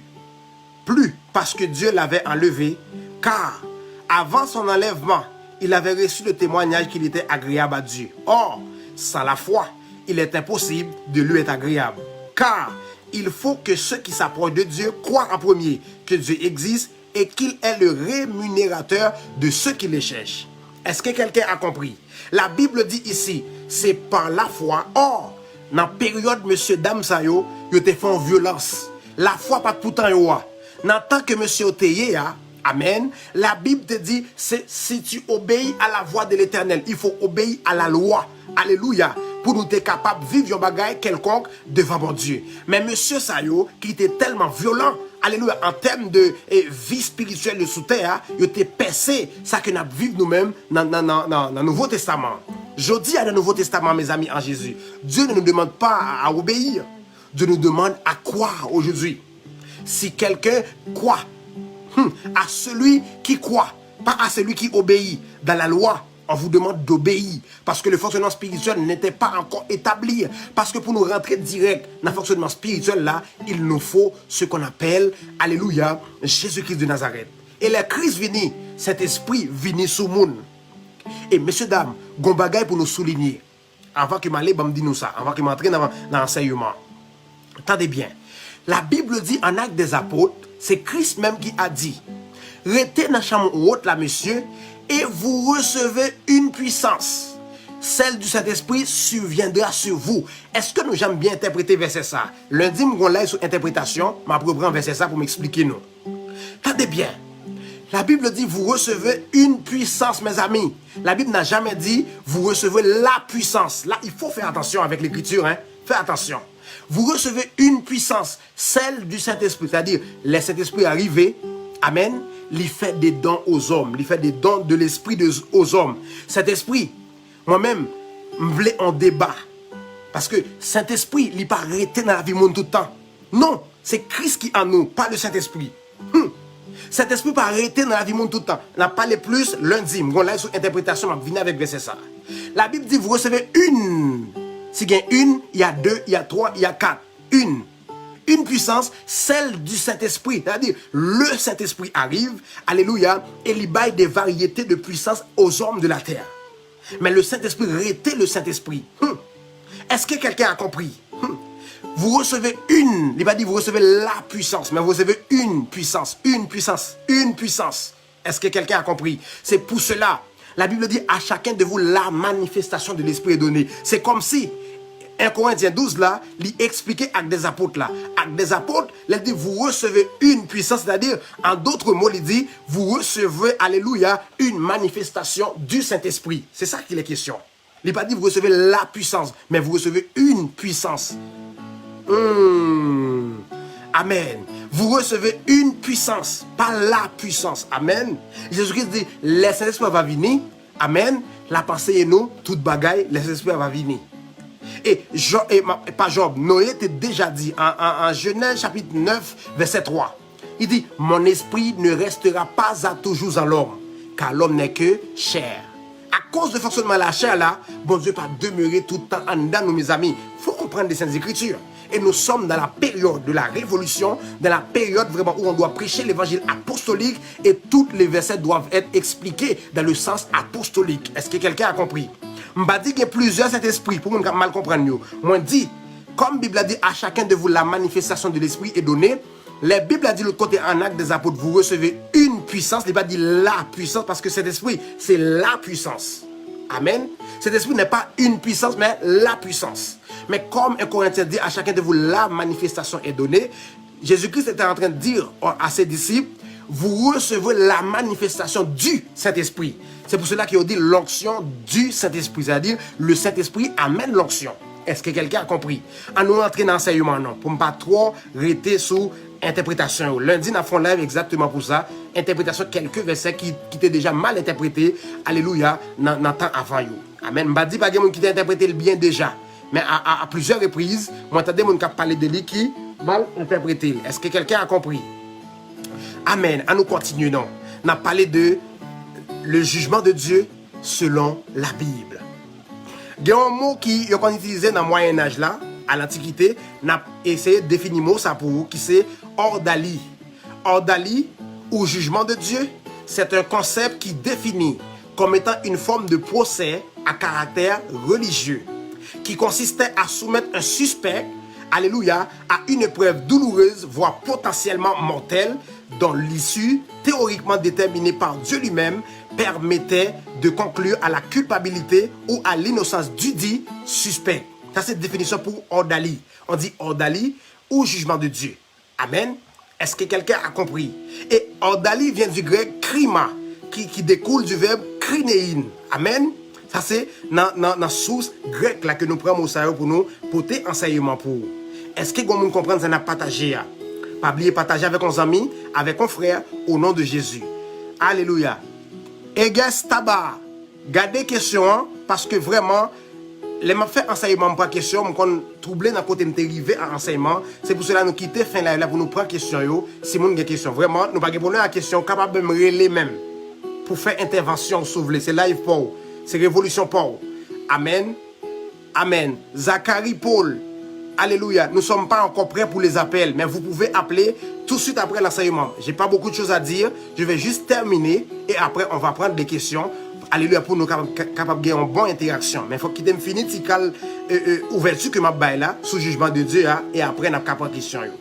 plus parce que Dieu l'avait enlevé, car avant son enlèvement, il avait reçu le témoignage qu'il était agréable à Dieu. Or, sans la foi, il est impossible de lui être agréable. Car il faut que ceux qui s'approchent de Dieu croient en premier que Dieu existe et qu'il est le rémunérateur de ceux qui le cherchent. Est-ce que quelqu'un a compris? La Bible dit ici, c'est par la foi. Or, nan peryòd mesye dam sa yo, yo te fè yon vyolans. Lafwa pa t pou tan yo a. Nan tan ke mesye yo te ye a, Amen. La Bible te di, c'est si tu obéis à la voix de l'Éternel, il faut obéir à la loi. Alelouya. Pou nou te kapab viv yon bagay kèlkonk devan Bondye. Men mesye sa yo ki te tèlman vyolan, alelouya, an tèm de eh, vi espirityèl yo sou tè a, yo te pèse sa ke n ap viv nou menm nan, nan, nan, nan, nan Nouvo Testaman. Jodi a, nan Nouvo Testaman, mezanmi, an Jezi, Dieu ne nous demande pas à, à obéir. Dieu nous demande à croire aujourd'hui. Si quelqu'un croit, hmm, à celui qui croit, pas à celui qui obéit. Dans la loi, on vous demande d'obéir. Parce que le fonctionnement spirituel n'était pas encore établi. Parce que pour nous rentrer direct dans le fonctionnement spirituel, là, il nous faut ce qu'on appelle, alléluia, Jésus-Christ de Nazareth. E lè Kris vini, Sentespri vini sou moun. E mesye dam, gon bagay pou nou soulinye. Anvan ke m ale, ban m di nou sa, anvan ke m antre nan, nan ansèyman. Tande byen. La Bible dit en Actes des Apôtres, c'est Christ même qui a dit, restez dans la chambre haute là, messieurs, et vous recevez une puissance. Celle du Saint-Esprit surviendra sur vous. Èske nou janm byen entèprete vèsè sa? Lendi, m gon live sou entèpretasyon, m ap reprann vèsè sa pou m eksplike nou. Tande byen. La Bible dit, vous recevez une puissance, mes amis. La Bible n'a jamais dit, vous recevez la puissance. Là, il faut faire attention avec l'écriture, hein. Fè atansyon. Vous recevez une puissance, celle du Saint-Esprit. C'est-à-dire, le Saint-Esprit arrivé, amen, li fè des dons aux hommes, li fè des dons de l'esprit de, aux hommes. Sentespri, mwen menm, m vle on deba. Paske Sentespri, li pa rete nan lavi moun tout tan. Non, c'est Christ qui en nous, pas le Saint-Esprit. Hmm. Sentespri pa rete nan lavi moun tout tan. N ap pale plis lendi. M gon live sou entèpretasyon, m ap vini avèk vèsè sa. La Bible dit, vous recevez une. Si gen une, il y a deux, il y a trois, il y a quatre. Une. Une puissance, celle du Saint-Esprit. C'est-à-dire, le Saint-Esprit arrive, alléluia, et il baille des variétés de puissance aux hommes de la terre. Mais le Saint-Esprit, rete le Saint-Esprit. Hmm. Est-ce que quelqu'un a compris? Hmm. Vous recevez une, li pa di vous recevez la puissance, mais vous recevez une puissance, une puissance, une puissance. Est-ce que quelqu'un a compris? C'est pour cela, la Bible dit, à chacun de vous, la manifestation de l'Esprit est donnée. C'est comme si, un Corinthiens douze la, li eksplike Actes des Apôtres la. Actes des Apôtres, lè l di, vous recevez une puissance, c'est-à-dire, en d'autres mots, li di, vous recevez, alléluia, une manifestation du Saint-Esprit. C'est ça qu'il est question. Li pa di, vous recevez la puissance, mais vous recevez une puissance. Hmm. Amen. Vous recevez une puissance, pas la puissance. Amen. Jésus-Christ dit, le Saint-Esprit va venir. Amen. L ap anseye nou tout bagay, le Saint-Esprit va venir. E, Job, e pa Job, Noé te deja di an, an, an Genèse chapitre neuf, verset trois. Il dit, mon esprit ne restera pas à toujours en l'homme, car l'homme n'est que chair. Akoz de fonksyonman lachè la, Bondye pa demere tout tan anndan nou, mezanmi. Fò konprann de Sent Ekriti. Et nous sommes dans la période de la révolution, dans la période vraiment où on doit prêcher l'évangile apostolique et tous les versets doivent être expliqués dans le sens apostolique. Est-ce que quelqu'un a compris? M pa di gen plizyè Sentespri pou moun k ap mal konprann yo. Mwen di, comme Bible a dit, à chacun de vous la manifestation de l'Esprit est donnée, lè Bib la di lòt kote an Actes des Apôtres, vous recevez une puissance, li pa di la puissance, paske Sentespri, se la puissance. Amen. Sentespri n'est pas une puissance, mais la puissance. Mais comme un Corinthien dit, à chacun de vous la manifestation est donnée, Jésus-Christ était en train de dire à ses disciples, vous recevrez la manifestation du Saint-Esprit. C'est pour cela qu'il dit l'onction du Saint-Esprit, c'est-à-dire le Saint-Esprit amène l'onction. Est-ce que quelqu'un a compris? An nou rantre nan ansèyman non, pou m pa twò rete sou entèpretasyon yo. Lendi n ap fè yon live egzakteman pou sa, entèpretasyon kèlke vèsè ki, ki te deja mal entèprete, alelouya, nan, nan tan avan yo. Amen. M pa di pa gen moun ki te entèprete l byen deja, men a, a, a plizyè repriz, mwen tande moun k ap pale de li ki mal entèprete l. Est-ce que quelqu'un a compris? Amen. An nou kontinye non. N ap pale de le jugement de Dieu selon la Bible. Gen yon mo ki yo konn itilize nan Mwayen Aj la, a Lantikite, n ap eseye defini mo sa pou ou, ki se òdali. Òdali, ou jugement de Dieu, c'est un concept qui définit comme étant une forme de procès à caractère religieux, qui consistait à soumettre un suspect, alléluia, à une épreuve douloureuse, voire potentiellement mortelle, dont l'issue, théoriquement déterminée par Dieu lui-même, permettait de conclure à la culpabilité ou à l'innocence dudit suspect. Sa se definisyon pou òdali. On dit òdali ou jugement de Dieu. Amen. Est-ce que quelqu'un a compris? Et ordali vient du grec krima, qui, qui découle du verbe krinein. Amen. Sa se nan, nan, nan sous grèk la ke nou pran mo sa yo pou nou pote ansèyman pou ou. Èske gon moun konprann sa n ap pataje a? Pa bliye pataje avèk yon zanmi, avèk yon frè, o non de Jezi. Alelouya. Eges taba. Gade kesyon an, paske vrèman, lè m ap fè ansèyman, m pran kesyon, m konn twouble nan kote m te rive an ansèyman. Se pou sela nou kite fen live la pou nou pran kesyon yo. Si moun gen kesyon, vrèman, nou pa gen pwoblèm ak kesyon, ou kapab menm rele menm pou fè entèvansyon si w vle. Se live pa w. Se revolisyon pa w. Amèn. Amen. Zacharie Paul. Alléluia. Nous sommes pas encore prêts pour les appels, mais vous pouvez appeler tout de suite après l'enseignement. J'ai pas beaucoup de choses à dire. Je vais juste terminer et après on va prendre des questions. Alléluia. Pou nou kapab, kapab gen yon bon entèraksyon. Men fòk kite m fini ti kal euh, euh, ouvèti ke m ap bay la sou jijman de Dye a e apre n ap ka pran kesyon yo.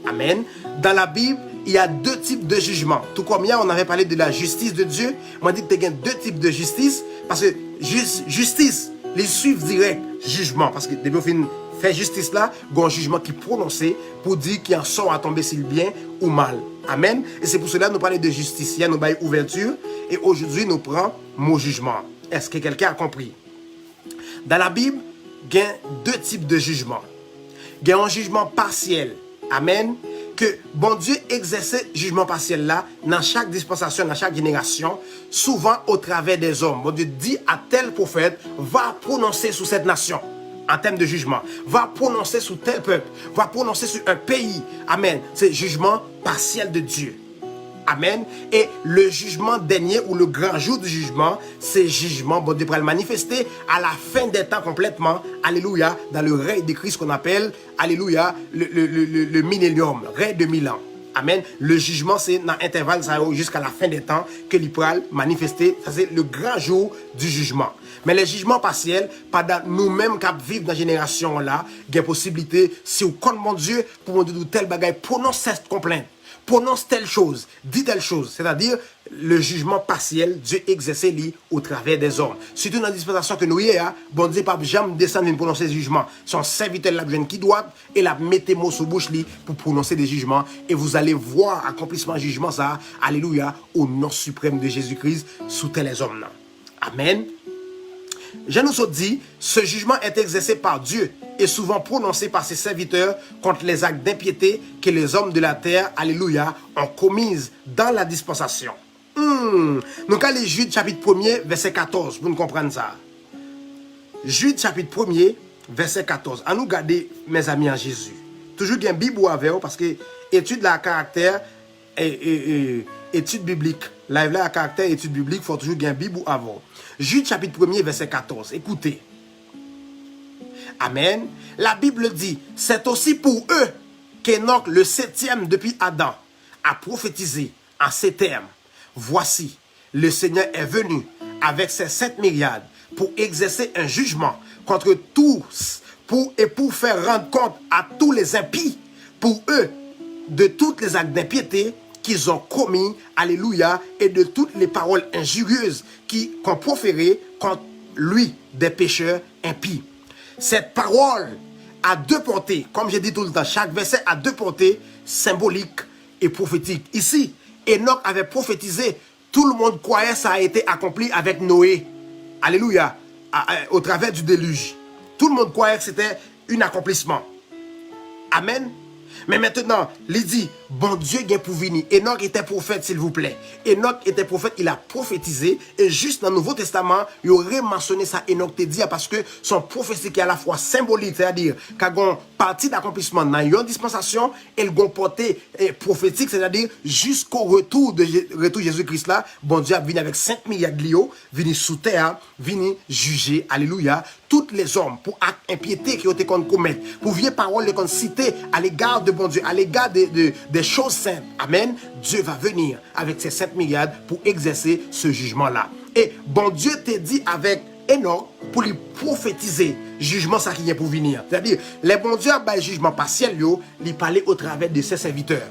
Amen. Dans la Bible, il y a deux types de jugement. Tout comme hier, on avait parlé de la justice de Dieu, mwen di te gen de tip de jistis, paske jis, jistis, li swiv dirèk jijman, paske depi w fin fè jistis la, gon jijman ki pwononse pou di ki an sò a tonbe, si l byen ou mal. Amen. E se pou sela nou pale de jistis. Yè nou bay ouvèti, e aujourd'hui nou pran mo jijman. Est-ce que quelqu'un a compris? Dans la Bible, gen de tip de jijman. Gen yon jijman pasyèl. Amen. Ke Bondye egzèse jijman pasyèl la nan chak dispansasyon, nan chak jenerasyon, souvent au travers des hommes. Bondye di à tel prophète, va prononcer sur cette nation, en termes de jugement. Va prononcer sur tel peuple, va prononcer sur un pays. Amen. Se jijman pasyèl de Dieu. Amen. Et le jugement dernier ou le grand jour du jugement, se jijman Bondye pral manifeste à la fin des temps complètement. Alléluia. Dans le règne de Christ qu'on appelle, alléluia, le, le, le, le, le millénium, règne de mille ans. Amen. Le jijman se nan entèval sa yo jusqu'à la fin des temps ke li pral manifeste. Sa se le grand jour du jugement. Men le jijman pasyèl, pandan nou menm k ap viv nan jenerasyon an la, gen posiblite, si w konn Bondye, pou Bondye di w tèl bagay, pwononse tèl konplent. Prononce telle chose, dis telle chose, c'est-à-dire le jugement partiel, Dieu egzèse li au travers des hommes. Sitou nan dispansasyon ke nou ye a, Bondye p ap janm desann vin pwononse jijman. Se yon sèvitè l ap jwenn ki dwat e l ap mete mo sou bouch li pou pwononse de jijman. Et vous allez voir akonplisman jijman sa a, alelouya, au nom suprême de Jésus-Christ, sou tè lèzòm nan. Amen. Jan nou sot di, ce jugement est exercé par Dieu et souvent prononcé par ses serviteurs contre les actes d'impiété que les hommes de la terre, alléluia, ont commises dans la dispensation. Hmm. Nou ka li Jid chapit premye, vèsè katòz, pou n konprann sa. Jid chapit premye, vèsè katòz. An nou gade, mezanmi an Jezi. Toujou gen Bib ou avè w, paske etid la a karaktè e, e, e, etid biblik. Live la a karaktè etid biblik, fò toujou gen Bib ou avè w. Jid chapit premye, vèsè katòz. Écoutez. Amen. La Bible dit, c'est aussi pour eux qu'Enoch, le septième depuis Adam, a prophétisé en ces termes. Voici, le Seigneur est venu avec ses saintes myriades pour exercer un jugement contre tous, pour, et pour faire rendre compte à tous les impies pour eux de tous les actes d'impiété qu'ils ont commis, alléluia, et de toutes les paroles injurieuses qui, qu'ont proférées contre lui des pécheurs impies. Cette parole a deux portées, comme je dis tout le temps, chaque verset a deux portées, symbolique et prophétique. Ici, Enoch avait prophétisé, tout le monde croyait ça a été accompli avec Noé. Alléluia. À, à, au travers du déluge. Tout le monde croyait que c'était un accomplissement. Amen. Men mentenan, li di, Bondye gen pou vini. Enoch était prophète, s'il vous plaît. Enoch était prophète, il a prophétisé. E jis nan Nouvo Testaman, yo remansyone sa Enoch te di a, paske se yon pwofesi ki alafwa senbolik, sètadi, ka gen yon pati dakonplisman nan yon dispansasyon, e l gen yon pòte, eh, pwofetik, sètadi, jusqu'au retour de Je-, retour Jezi Kris la, Bondye ap vini avèk sent miryad li yo, vini sou tè a, vini jije, alelouya, tout lèzòm pou ak enpyete ke yo te konn komèt, pou vye pawòl yo konn site à l'égard de Bondye, à l'égard de, de, des choses saintes. Amen. Dieu va venir avec ses saintes myriades pour exercer ce jugement-là. E Bondye te di avèk Enòk pou li pwofetize jijman sa ki gen pou vini an. Sètadi, lè Bondye ap bay jijman pasyèl yo, li pale au travers de ses serviteurs.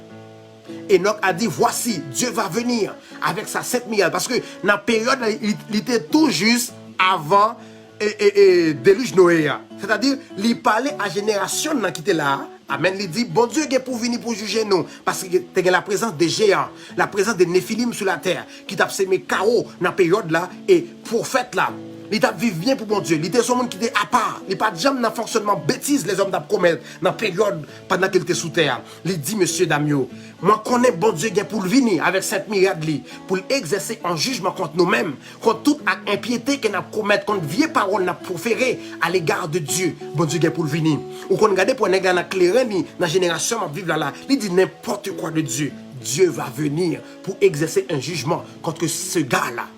Enòk a di, voici, Dieu va venir avec sa sainte myriade. Paske nan peryòd la, li, li te tou jis avan e, e, e, delij Noye a. Sètadi, li pale a jenerasyon nan ki te la a, Amèn. Li di, Bondye gen pou vini pou jije nou, paske te gen laprezans de jeyan, laprezans de Nefilim sou latè, ki t ap seme kawo nan peryòd la, e pwofèt la, li t ap viv byen pou Bondye. Li te se yon moun ki te apa. Li pa t janm nan fonksyònman betiz lèzòm t ap komèt nan peryòd pandan ke l te sou tè a. Li di, mesye dam yo, mwen konnen Bondye gen pou l vini avèk sent mirad li pou l egzèse an jijman kont nou menm, kont tout ak enpyete ke n ap komèt, kont vye pawòl n ap pwofere alega de Dye. Bondye gen pou l vini. Ou konn gade pou nèg la nan kleren li, nan jenerasyon m ap viv la la, li di n'importe quoi de Dieu. Dieu va venir pour exercer un jugement contre ce gars-là.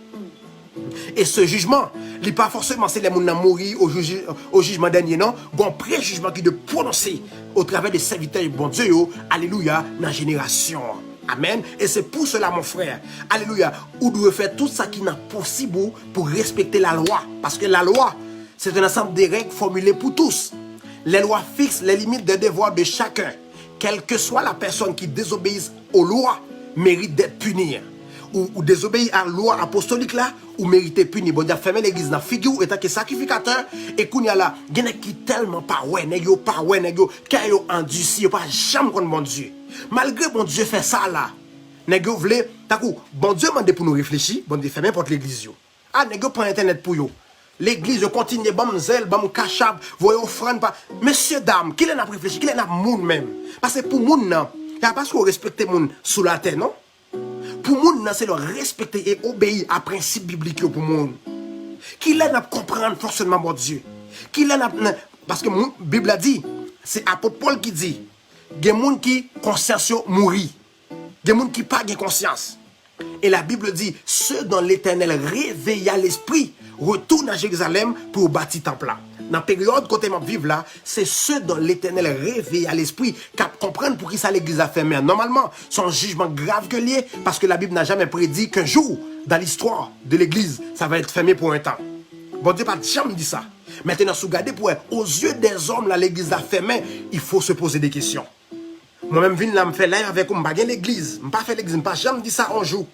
E se jijman, li pa fòseman se lè moun nan mouri o jij-, o jijman dènye, non. Gon prejijman ki de pwononse otravè de sèvitè Bondye yo, alelouya, nan jenerasyon an. Amèn. E se pou sela, mon frè, alelouya, ou dwe fè tout sa ki nan posib ou pou respekte lalwa. Paske lalwa, c'est un ensemble de règles formulées pour tous. Les lois fixent les limites des devoirs de chacun. Quelle que soit la personne qui désobéisse aux lois mérite d'être punie. Ou, ou désobéi a lwa apostolik la, ou merite pini. Bondye ap fèmen legliz nan figi w etanke sakrifikatè. E kounye a la, gen nèg ki tèlman pa wè, nèg yo pa wè, nèg yo, kè yo andisi, yo pa janm konn Bondye. Malgre Bondye fè sa la, nèg yo vle, tankou, Bondye mande pou nou reflechi, Bondye fèmen pòt legliz yo. A, nèg yo pran entènèt pou yo. Legliz yo kontinye ban m zèl, ban m kachap, voye ofrann pa. Mesye dam, kilè n ap reflechi, kilè n ap moun menm? Paske pou moun nan, se pa paske w respekte moun sou latè, non. Pou moun nan, se lè w respekte e obeyi a prensip biblik yo pou moun. Kilè n ap konprann fonksyònman Bondye? Kilè n ap, n-, paske moun, Bib la di, se apot Pòl ki di, gen moun ki konsyans yo mouri. Gen moun ki pa gen konsyans. Et la Bible dit, ceux dont l'Éternel réveilla l'esprit retournent à Jérusalem pour bâtir temple la. Nan peryòd kote m ap viv la, se ceux dont l'Éternel réveilla l'esprit k ap konprann poukisa legliz la fèmen an. Nòmalman, se yon jijman grav ke l ye, paske la Bible n'a jamais prédit qu'un jour dans l'histoire de l'église, ça va être fermé pour un temps. Bondye pa t janm di sa. Mentnan, si w gade pou wè, aux yeux des hommes, la legliz la fèmen, il faut se poser des questions. Mwen menm vin la, m fè live avèk ou, m pa gen legliz. M pa fè legliz, m pa janm di sa yon jou.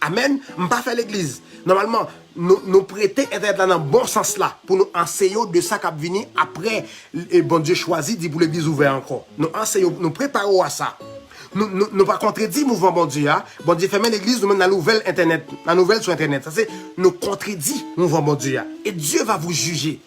Amèn. M pa fè legliz. Nòmalman, nou, nou prete entènèt la nan bon sans la pou nou anseye w de sa k ap vini apre, e, Bondye chwazi di pou legliz ouvè ankò. Nou anseye w, nou prepare w a sa. Nou, nou, nou pa kontredi mouvman Bondye a. Bondye fèmen legliz, nou menm n al ouvè l entènèt, n al ouvè l sou entènèt. Sa se, nou kontredi mouvman Bondye a. Et Dieu va vous juger,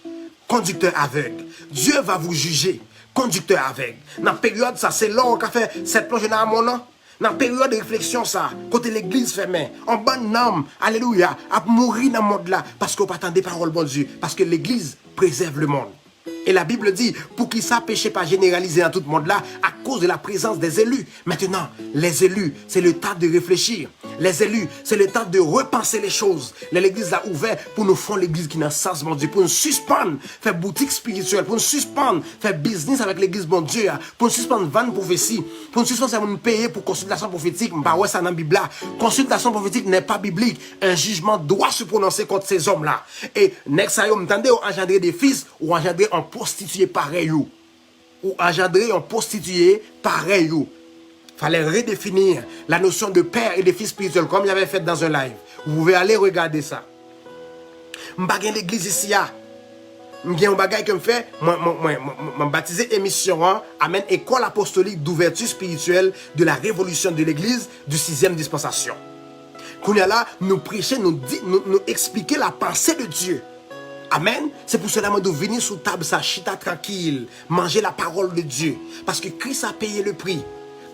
conducteur aveugle. Dieu va vous juger, conducteur aveugle. Nan peryòd sa, se la w ka fè sèt plonje nan Amon an. Nan peryòd refleksyon sa, kote legliz fèmen, yon bann nanm, alelouya, ap mouri nan mond la, paske w pa tande pawòl Bondye, paske legliz préserve le monde. Et la Bible dit, poukisa peche pa jeneralize nan tout mond la? À cause de la présence des élus. Maintenant, les élus, c'est le temps de réfléchir. Les élus, c'est le temps de repenser les choses. Lè legliz la ouvè pou nou fè yon legliz ki nan sans Bondye, pou nou sispann fè boutik espirityèl, pou nou sispann fè biznis avèk legliz Bondye a, pou nou sispann vann pwofesi, pou nou sispann fè moun peye pou konsiltasyon pwofetik. M pa wè sa nan Bib la. Consultation prophétique n'est pas biblique. Un jugement doit se prononcer contre ces hommes-là. E nèg sa yo, m tande yo anjandre de fis, ou anjandre yon pwostitiye parèy ou. Ou anjandre yon pwostitiye parèy ou. Fallait redéfinir la notion de père et de fils spirituel, comme il avait fait dans un live. Vous pouvez aller regarder ça. M pa gen legliz isi a. M gen yon bagay ke m fè, mwen, mwen, mwen, mwen, mwen batize emisyon an, amèn, École apostolique d'ouverture spirituelle de la révolution de l'église du sixième dispensation. Kounye a la, nou preche, nou di, nou, nou eksplike la panse de Dye. Amèn. Se pou sela mwen di w vini sou tab sa, chita trankil, manje la parole de Dieu. Paske Kris a peye le pri.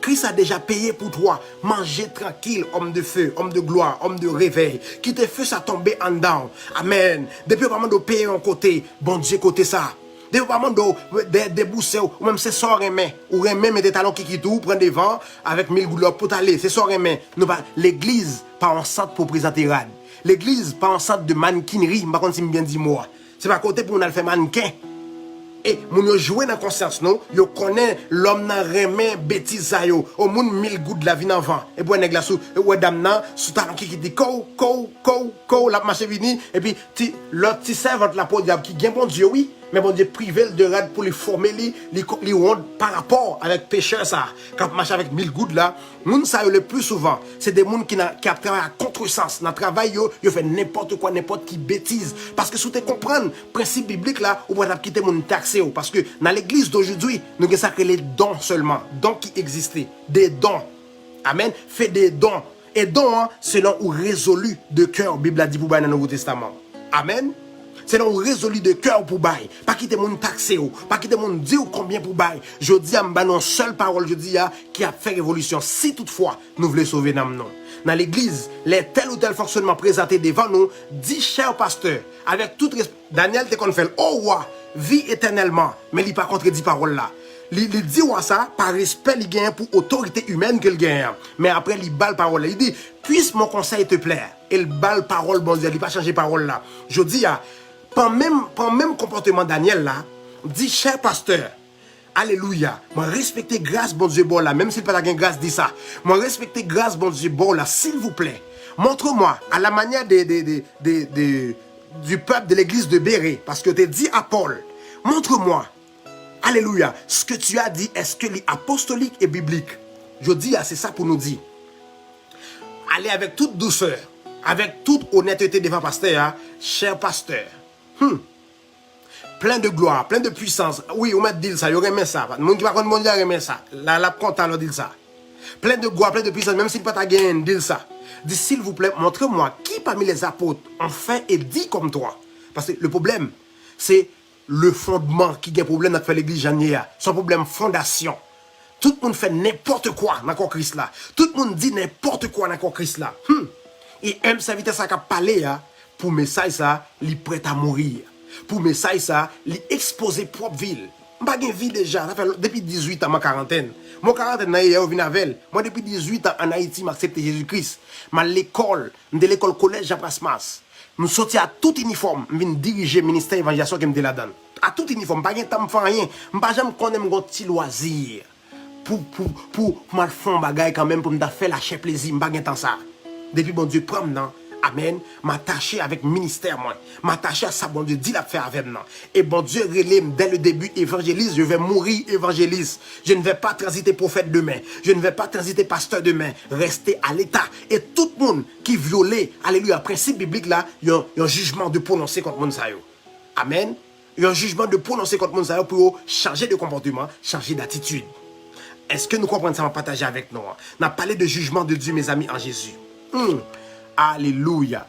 Kris a deja peye pou twa. Manje trankil, homme de feu, homme de gloire, homme de réveil. Kite feu sa tonbe anndan w. Amèn. Depi yo pa mande w peye yon kote, Bondye kote sa. Depi yo pa mande w de, debouse w, ou menm se sa w renmen. Ou renmen mete talon kikit ou, pran devan, avèk mil goud la w pot ale. Se sa w renmen. Nou pa, legliz pa yon sant pou prezante rad. Legliz pa yon sant de manekinri, m pa konn si m byen di mo a. Se pa kote pou moun al fè mannken. E moun yo jwe nan konsyans nou, yo konnen lòm nan renmen betiz sa yo. O moun mil goud la vin anvan. Epi wè nèg la sou, wè dam nan sou talon kikit li kow, kow, kow, kow, l ap mache vini, epi ti, lòt ti sèvant la podyab ki gen Bondye wi. Men Bondye prive l de rad pou li fòme li, li, li wont pa rapò avèk pechè sa a k ap mache avèk mil goud la. Moun sa yo, le pli souvan, se de moun ki, nan, ki ap travay a kontresans. Nan travay yo, yo fè nenpòt kwa, nenpòt ki betiz. Paske si w te konprann prensip biblik la, ou pa t ap kite moun takse w. Paske nan legliz dojodwi, nou gen sa k rele don sèlman. Don ki egziste. De don. Amèn. Fè de don. E don an, se lè ou rezoli de kè w, Bib la di pou bay nan Nouvo Testaman. Amèn. Se lè ou rezoli de kè w pou bay. Pa kite moun takse w. Pa kite moun di w konbyen pou bay. Jodi a, m ba nou yon sèl pawòl jodi a ki ap fè revolisyon. Si toutfwa nou vle sove nanm nou. Nan legliz, lè tèl ou tèl fonksyonman prezante devan nou, di, chè pastè, avèk tout respè, Danyèl te konn fè l, o wa, vi etènèlman, men li pa kontredi pawòl la. Li, li di wa sa pa respè li genyen pou otorite imèn ke l genyen an. Men apre li ba l pawòl la, li di, puisse mon conseil te plaire. E l ba l pawòl Bondye, li pa chanje pawòl la. Jodi a, pran menm, pran menm konpòteman Danyèl la, di, chè pastè, alelouya, mwen respekte gras Bondye ba w la, menm si l pa ta gen gras di sa. Mwen respekte gras Bondye ba w la, silvouplè, montre-moi, à la manière de, de, de, de, de, du peuple de l'église de Bérée, paske yo te di a Pòl, montre-moi, alelouya, ce que tu as dit, est-ce que li apostolik e biblik? Jodi a, se sa pou nou di. Ale avèk tout dousè, avèk tout onètete devan pastè a, chè pastè. Hmm. Plen de glwa, plen de pwisans. Wi, ou mèt di l sa, yo renmen sa. Moun ki pa konn Bondye a renmen sa. La, l ap kontan lè w di l sa. Plen de glwa, plen de pwisans, menm si l pa ta genyen, di l sa. Di, silvouplè, montre-moi qui parmi les apôtres ont fait et dit comme toi. Paske le pwoblèm, se le fondman ki gen pwoblèm nan fè legliz jan l ye a. Se yon pwoblèm fondasyon. Tout moun fè nenpòt kwa nan kò Kris la. Tout moun di nenpòt kwa nan kò Kris la. Hmm. E menm sèvitè sa k ap pale a, pou mesaj sa, li prèt a mouri. Pou mesaj sa, li ekspoze pwòp vi l. M pa gen vi deja, sa fè depi dizuit an m an karantèn. Mwen karantèn nan yè yo vin avè l. Mwen depi dizuit an ann Ayiti, m aksepte Jezi Kris. M al lekòl, m te lekòl kolèj Jean Prasmas. M soti a tout inifòm, m vin dirije ministè evanjelizasyon ke m te ladan l. A tout inifòm, m pa gen tan m fè anyen. M pa janm konnen m gon ti lwazi pou, pou, pou, pou m al fè yon bagay kanmenm pou m ta fè lachè plezi, m pa gen tan sa. Depi Bondye pran m nan, amèn, m atache avèk ministè mwen. M atache a sa Bondye di l ap fè avè m nan. E Bondye rele m dès le début évangéliste, je vais mourir évangéliste. Je ne vais pas transiter prophète demain. Je ne vais pas transiter pasteur demain. Reste à l'état. E tout moun ki vyole, alelouya, prensip biblik la, yon, yon jijman de pwononse kont moun sa yo. Amèn. Yon jijman de pwononse kont moun sa yo pou yo chanje de konpòteman, chanje datitid. Èske nou konprann sa m ap pataje avèk nou an? N ap pale de jijman de Dye, mezanmi, an Jezi. Hmm. Alelouya.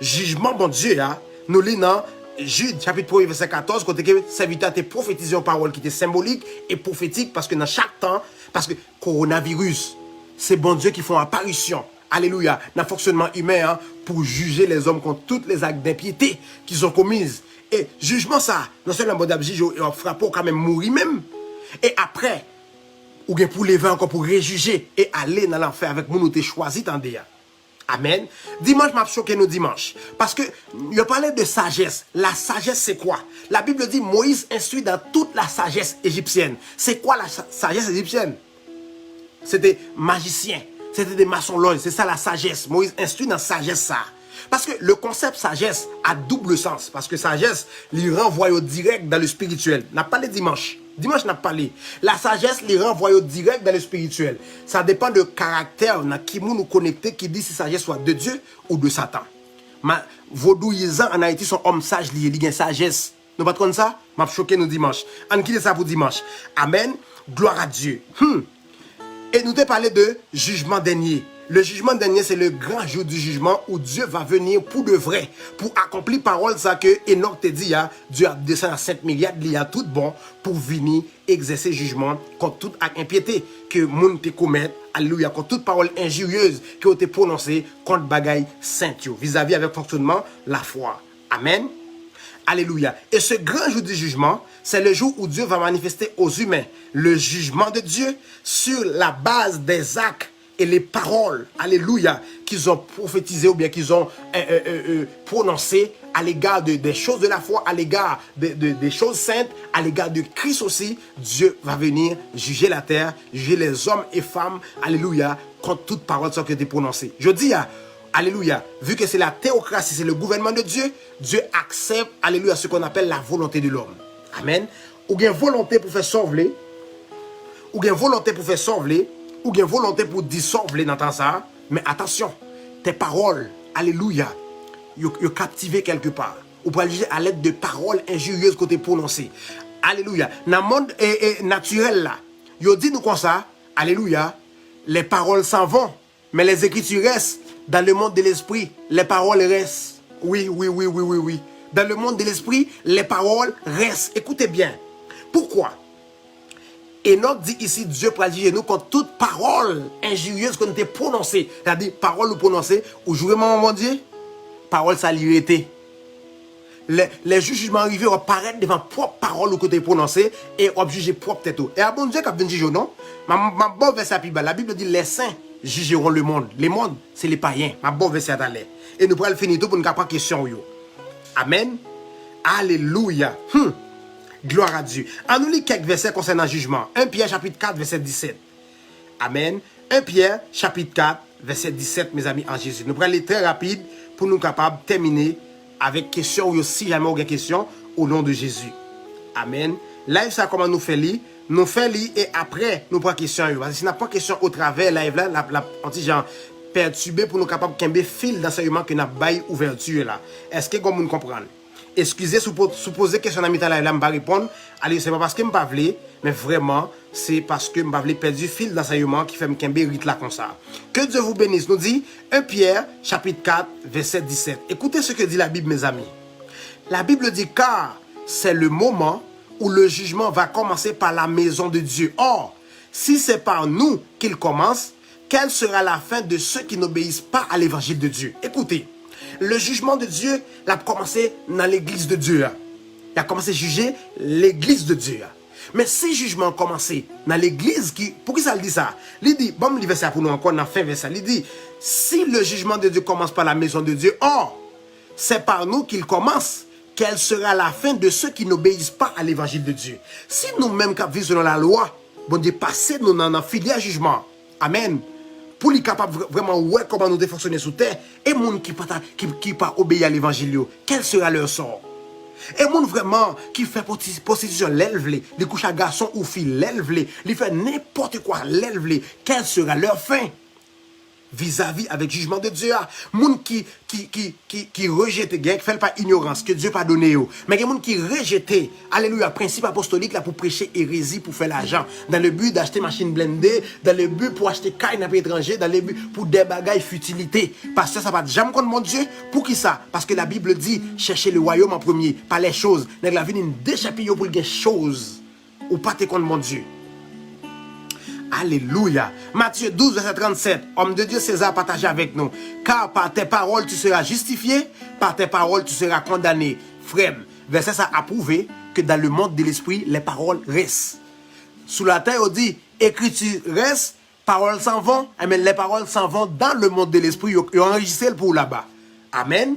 Jijman Bondye a, nou li nan Jid, chapit premye, vèsè katòz, kote ke sèvitè a te pwofetize yon pawòl ki te senbolik e pwofetik, paske nan chak tan, paske kowonaviris, se Bondye ki fè yon aparisyon, alelouya, nan fonksyonman imen an pou jije lèzòm kont tout lèzak denpyete ki zon komiz. E jijman sa, non sèlman Bondye ap jije w e w ap frape, w ka menm mouri menm. E apre, ou gen pou leve ankò pou rejije e ale nan lanfè avèk moun ou te chwazi tande a. Amèn. Dimanch, m ap choke nou dimanch. Paske yo pale de sajès. La sajès, se kwa? La Bible dit, Moïse instruit dans toute la sagesse égyptienne. C'est quoi la sa- sagesse égyptienne? Se te majisyen. Se te de masonlòj. Se sa la sajès. Moïse instruit dans sajès sa. Paske le konsèp sajès a double sens. Paske sajès, li ranvwaye w dirèk dans le spirituel. N ap pale dimanch. Dimanch n ap pale. La sajès, li ranvwaye w dirèk dans le spirituel. Sa depann de karaktè w, nan ki moun ou konekte, ki di si sajès ou a de Dye ou de Satan. Ma, vodouyizan ann Ayiti se yon òm saj li ye, li gen sajès. Nou pa t konn sa? M ap choke nou dimanch. Ann kite sa pou dimanch. Amèn. Gloire à Dieu. Hmm. E nou te pale de jijman dènye. Le jugement dernier, c'est le grand jour du jugement où Dieu va venir pour de vrai, pou akonpli pawòl sa ke Enòk te di a, Dye ap desann a sent miryad li a tout bon pou vini egzèse jijman kont tout ak enpyete ke moun te komèt, alelouya, kont tout pawòl enjiryez ke yo te pwononse kont bagay sent yo, vizavi avèk fonksyonman lafwa. Amèn. Alelouya. Et ce grand jour du jugement, c'est le jour où Dieu va manifester aux humains le jugement de Dieu sur la base des actes et les paroles, alelouya, qu'ils ont prophétisé ou bien qu'ils ont euh, euh, euh, euh, prononcé à l'égard de, des choses de la foi, à l'égard de, de, des choses saintes, à l'égard de Christ aussi. Dieu va venir juger la terre, juger les hommes et femmes, alelouya, kont tout pawòl sa ki te pwononse. Jodi a, Alléluia. Vu que c'est la théocratie, c'est le gouvernement de Dieu, Dieu accepte, alléluia, ce qu'on appelle la volonté de l'homme. Amen. Ou gen volonte pou fè sa w vle. Ou gen volonte pou fè sa w vle. Ou gen volonte pou di sa w vle nan tan sa a. Men atansyon, tes paroles, alléluia, yo, yo captivé quelque part. Ou pral jije à l'aide de parole injurieuse ke w te pwononse. Alléluia. Nan mond e, e, natirèl la, yo di nou konsa, alléluia, les paroles s'en vont, mais les écritures restent. Dans le monde de l'esprit, les paroles restent. Oui, oui, oui, oui, oui, oui. Dans le monde de l'esprit, les paroles restent. Écoutez bien. Pourquoi? Enòk di isi, Dye pral jije nou kont tout pawòl enjiryez ke nou te pwononse. Sa di, pawòl ou pwononse, ou joure manman Bondye, pawòl sa li rete. Lè, lè jou jijman an rive, w ap parèt devan pwòp pawòl ou ke w te pwononse e w ap jije pwòp tèt ou. E a Bondye k ap vin jije w, non? M a, m a ba w vèsè a pi ba. La Bible dit, les saints jugeront le monde. Le monde, c'est les païens. M a ba w vèsè a talè. E nou pral fini tou pou n ka pran kesyon w yo. Amèn. Alelouya. Hmm. Gloire à Dieu. Ann nou li kèk vèsè konsènan jijman. En Pyè chapit kat, vèsè disèt. Amèn. En Pyè chapit kat, vèsè disèt, mezanmi, an Jezi. Nou pral li trè rapid pou nou kapab tèmine avèk kesyon w yo, si jamè w gen kesyon, o non de Jezi. Amèn. Live sa, kòman nou fè li? Nou fè li e apre, nou pran kesyon yo. Paske si n ap pran kesyon otravè live la, l ap, l ap yon ti jan pètibe pou nou kapab kenbe fil dansèyman ke n ap bay ouvèti la. Èske gon moun konprann? Eskize si w po-, si w poze kesyon nan mitan live la, m pa reponn. Alè, se pa paske m pa vle, men vrèman, se paske m pa vle pèdi fil dansèyman ki fè m kenbe rit la konsa. Que Dieu vous bénisse. Nou di, en Pyè, chapit kat, vèsè disèt. Écoutez ce que dit la Bible, mes amis. La Bible dit, car c'est le moment où le jugement va commencer par la maison de Dieu. Or, si c'est par nous qu'il commence, quelle sera la fin de ceux qui n'obéissent pas à l'évangile de Dieu? Écoutez, le jugement de Dieu, l ap kòmanse nan legliz de Dye a. L ap kòmanse jije legliz de Dye a. Men si jijman an kòmanse nan legliz ki, poukisa l di sa? Li di, ban m li vèsè a pou nou ankò nan fen vèsè a. Li di, si le jugement de Dieu commence par la maison de Dieu, or, c'est par nous qu'il commence. Quelle sera la fin de ceux qui n'obéissent pas à l'évangile de Dieu? Si nou menm k ap viv selon lalwa, Bondye pase nou nan, nan filyè jijman. Amèn. Pou li kapab vre-, vrèman wè kòman nou te fonksyone sou tè, e moun ki pa ta, ki, ki pa obeyi a levanjil yo, quel sera leur sort? E moun vrèman ki fè poti-, pwostitisyon lè l vle, li kouche ak gason ou fi lè l vle, li fè nenpòt kwa lè l vle, quelle sera leur fin? Vizavi avèk jijman de Dye a, moun ki, ki, ki, ki, ki rejete, gen ki fè l pa inyorans, ke Dye padone yo. Men gen moun ki rejete, alelouya, prensip apostolik la pou preche erezi, pou fè lajan, dans le but d'acheter machin blende, dans le but pou achte kay nan peyi etranje, dans le but pou de bagay fitilite. Pastè sa pa t janm konn Bondye. Poukisa? Paske la Bible dit, cherchez le royaume en premier, pas les choses. Nèg la vini dechapiye w pou l gen choz. Ou pa te konn Bondye. Alelouya. Matthieu douze, verset trente-sept. Homme de Dieu, César, pataje avèk nou. Car par tes paroles tu seras justifié, par tes paroles tu seras condamné. Frè m, vèsè sa a pwouve ke dans le monde de l'esprit, les paroles restent. Sou latè, yo di, ekriti rès, pawòl s'en vont, eh bien, les paroles s'en vont dans le monde de l'esprit, yo, yo anrejistre l pou ou laba. Amèn.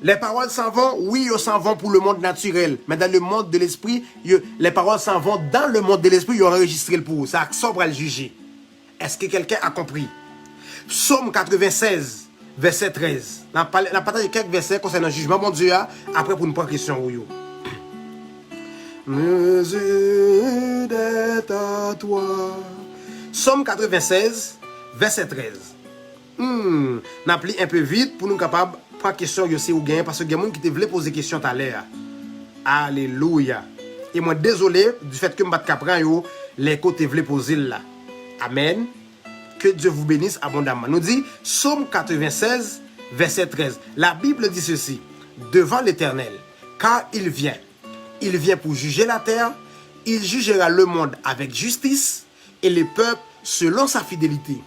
Les paroles s'en vont, wi, yo s'en vont pou le monde naturel. Men dans le monde de l'esprit, yo, les paroles s'en vont dans le monde de l'esprit, yo anrejistre l pou ou. Sa ak sa w pral jije. Est-ce que quelqu'un a compris? Psaume quatre-vingt-seize, verset treize. N ap pale, n ap pataje kèk vèsè konsènan jijman Bondye a, apre pou n pran kesyon ou yo. Mesure est à toi. Psaume quatre-vingt-seize, verset treize. Hmm, n ap li enpe vit pou nou kapab pran kesyon yo si ou genyen, paske gen moun ki te vle poze kesyon talè a. Alelouya. E mwen dezole di fèt ke m pa t ka pran yo lè ke w te vle poze l la. Amèn. Que Dieu vous bénisse abondamment. Nou di, Psaume quatre-vingt-seize, verset treize. La Bible dit ceci, devant l'Éternel, car il vient. Il vient pour juger la terre, il jugera le monde avec justice et le peuple selon sa fidélité.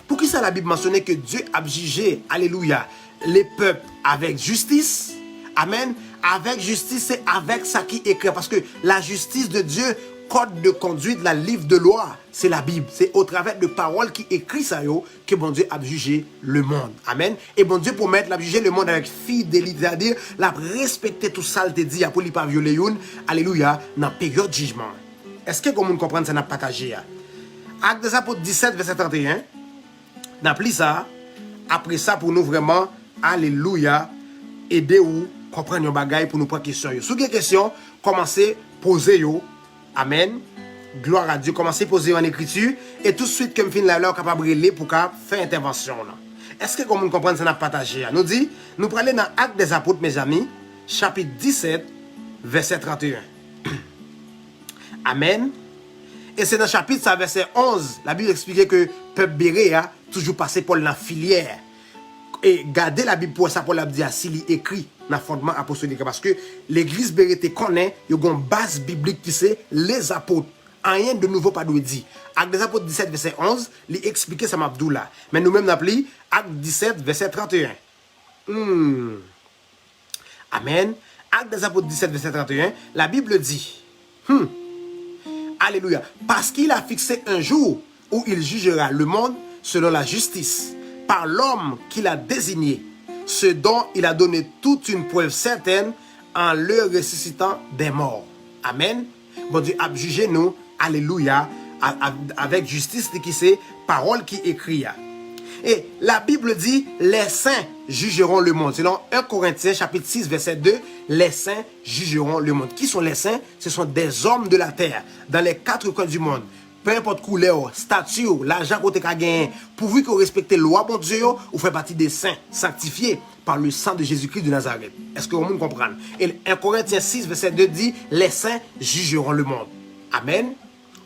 Poukisa Labib mansyone ke Dye ap jije, alelouya, le pèp avèk jistis? Amèn. Avèk jistis, se avèk sa ki ekri. Paske la justice de Dieu, code de conduite, la livre de loi, se Labib. Se otravè de pawòl ki ekri sa yo ke Bondye ap jije lemonn. Amèn. E Bondye pwomèt l ap jije lemonn avèk fidelite, sètadi l ap respekte tout sa l te di a pou li pa vyole youn, alelouya, nan peryòd jijman an. Èske gen moun konprann sa n ap pataje a? Actes des Apôtres dix-sept, verset trente et un. N ap li sa. apre sa pou nou vrèman, alelouya, ede ou konprann yon bagay pou nou pran kesyon yo. Si w gen kesyon, kòmanse poze yo. Amèn. Glwa a Dye. Kòmanse poze yo an ekriti. E touswit ke m fin live la, ou kapab rele pou ka fè entèvansyon w lan. Èske gen moun konprann sa n ap pataje a? Nou di, nou prale nan Actes des Apôtres, mezanmi, chapit disèt, vèsè trannteyen. Amèn. E se nan chapit sa, vèsè onz, Labib eksplike ke pèp Bere a toujou pase Pòl nan filyè. E gade Labib pou wè sa Pòl ap di a, si li ekri nan fondman apostolik la, paske legliz Bere te konnen yo gen yon baz biblik ki se lezapot. Anyen de nouvo pa dwe di. Actes des Apôtres disèt, vèsè onz, li eksplike sa m ap di w la. Men nou menm n ap li Actes disèt, vèsè trannteyen. Hmm. Amèn. Actes des Apôtres disèt, vèsè trannteyen, la Bible dit, hmm, Alléluia, parce qu'il a fixé un jour où il jugera le monde selon la justice, par l'homme qu'il a désigné, ce dont il a donné toute une preuve certaine en le ressuscitant des morts. Amèn. Bondye ap jije nou, alelouya, a- a- avèk jistis li ki se pawòl ki ekri a. Et la Bible dit, les saints jugeront le monde. Selon un Corinthiens chapitre six, verset deux, les saints jugeront le monde. Qui sont les saints? Ce sont des hommes de la terre, dans les quatre coins du monde. Peu importe koulè w, stati w, lajan ke w te ka genyen, pourvu ke w respekte lwa Bondye yo, ou fè pati de sen, sanktifye par le sang de Jésus-Christ de Nazareth. Èske yon moun konprann? E un Corinthiens six, verset deux di, les saints jugeront le monde. Amèn.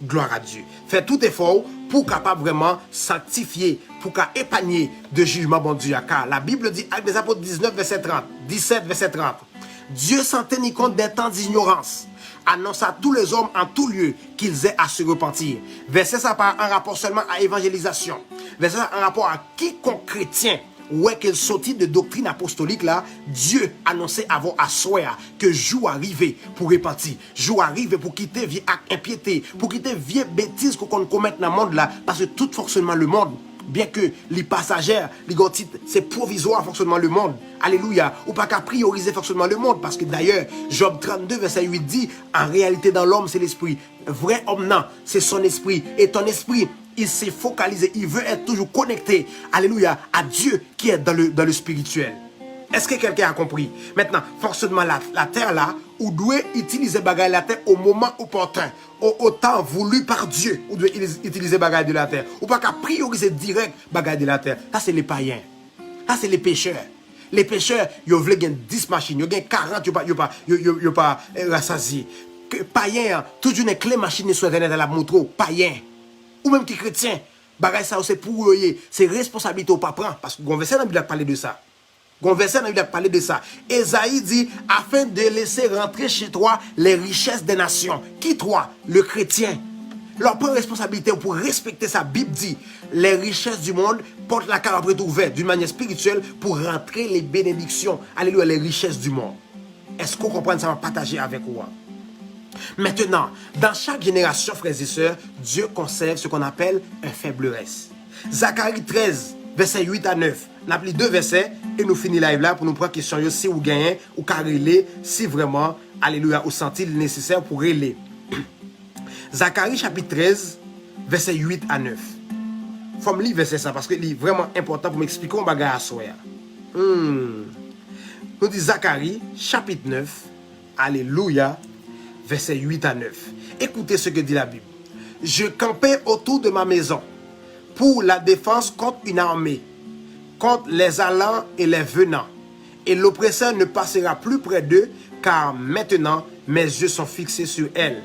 Glwa a Dye. Fè tout efò w pou w kapab vrèman sanktifye, pou w ka epanye de jijman Bondye a. Car la Bible dit, Actes des Apôtres dix-neuf, verset trente, dix-sept, verset trente, Dieu, sans tenir compte des temps d'ignorance, annonce à tous les hommes en tout lieu qu'ils aient à se repentir. Vèsè sa pa an rapò sèlman a evanjelizasyon. Vèsè sa an rapò a kikonk kretyen wè ke l soti de doktrin apostolik la, Dye anonse avè w aswè a ke jou a rive pou repanti. Jou a rive pou kite vye ak enpyete, pou kite vye betiz ke w konn komèt nan mond la, paske tout fonksyonman lemonn, byen ke li pasajè, li gen yon tit, se pwovizwa fonksyonman lemonn. Alelouya. Ou pa ka priyorize fonksyonman lemonn, paske dayè, Jòb trannde, vèsè uit di, en réalité, dans l'homme, c'est l'esprit. Vrè òm nan, se son espri. Et ton esprit, il s'est focalisé, il veut être toujours connecté, alléluia, à Dieu qui est dans le, dans le spirituel. Est-ce que quelqu'un a compris? Maintenant, fonksyonman la, latè la, ou dwe itilize bagay latè au moment opportun, au, au temps voulu par Dieu, ou dwe itilize bagay de latè. Ou pa ka priyorize dirèk bagay de latè. Sa se le payen. Sa se le pechè. Le pechè, yo vle gen dis machin, yo gen karant, yo pa, yo pa, yo, yo, yo pa eh, rasazye. Ke payen an, tout jounen kle machin li sou entènèt la, l ap montre w, payen. Ou menm ki kretyen, bagay sa yo se pou ou yo ye, se responsablite w pa pran, paske gon vèsè nan Bib la k pale de sa. Gon vèsè nan Bib la k pale de sa. Ezayi di, afin de laisser rentrer chez toi les richesses des nations. Ki twa? Le kretyen. Lè w pran responsablite w pou respekte sa Bib di, les richesses du monde, pòt lakay w ap ret ouvè d'une manière spirituelle pou rantre les bénédictions. Alelouya, les richesses du monde. Èske w konprann sa m ap pataje avèk ou an? Maintenant, dans chaque génération, frères et sœurs, Dieu conserve ce qu'on appelle un faible reste. Zacharie treize, vèsè uit a nèf. N ap li de vèsè e nou fini live la pou nou pran kesyon yo. Si ou genyen, ou ka rele. Si vrèman, alelouya, ou santi l nesesè pou rele. Zacharie chapit treize, vèsè uit a nèf. Fò m li vèsè sa paske li vrèman enpòtan pou m eksplike yon bagay aswè a. Hmm. Nou di Zacharie chapit neuf, alelouya, vèsè uit a nèf. Écoutez ce que dit la Bible. Je campai autour de ma maison pour la défense contre une armée, contre les allants et les venants. Et l'oppresseur ne passera plus près d'eux, car maintenant mes yeux sont fixés sur elle.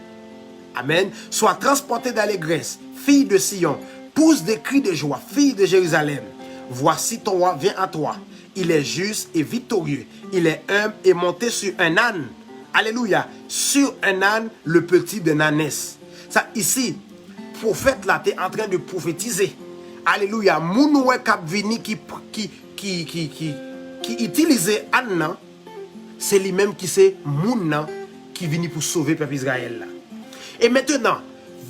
Amen. Sois transportée d'allégresse, fille de Sion, pousse des cris de joie, fille de Jérusalem. Voici ton roi vient à toi. Il est juste et victorieux. Il est humble et monté sur un âne. Alléluia. Sur un âne, le petit d'un ânesse. Sa isi, pwofèt la te antren de pwofetize. Alelouya. Moun ou wè k ap vini ki, ki, ki, ki, ki, ki itilize àn nan, se li menm ki se moun nan ki vini pou sove pèp Izrayèl la. E mentenan,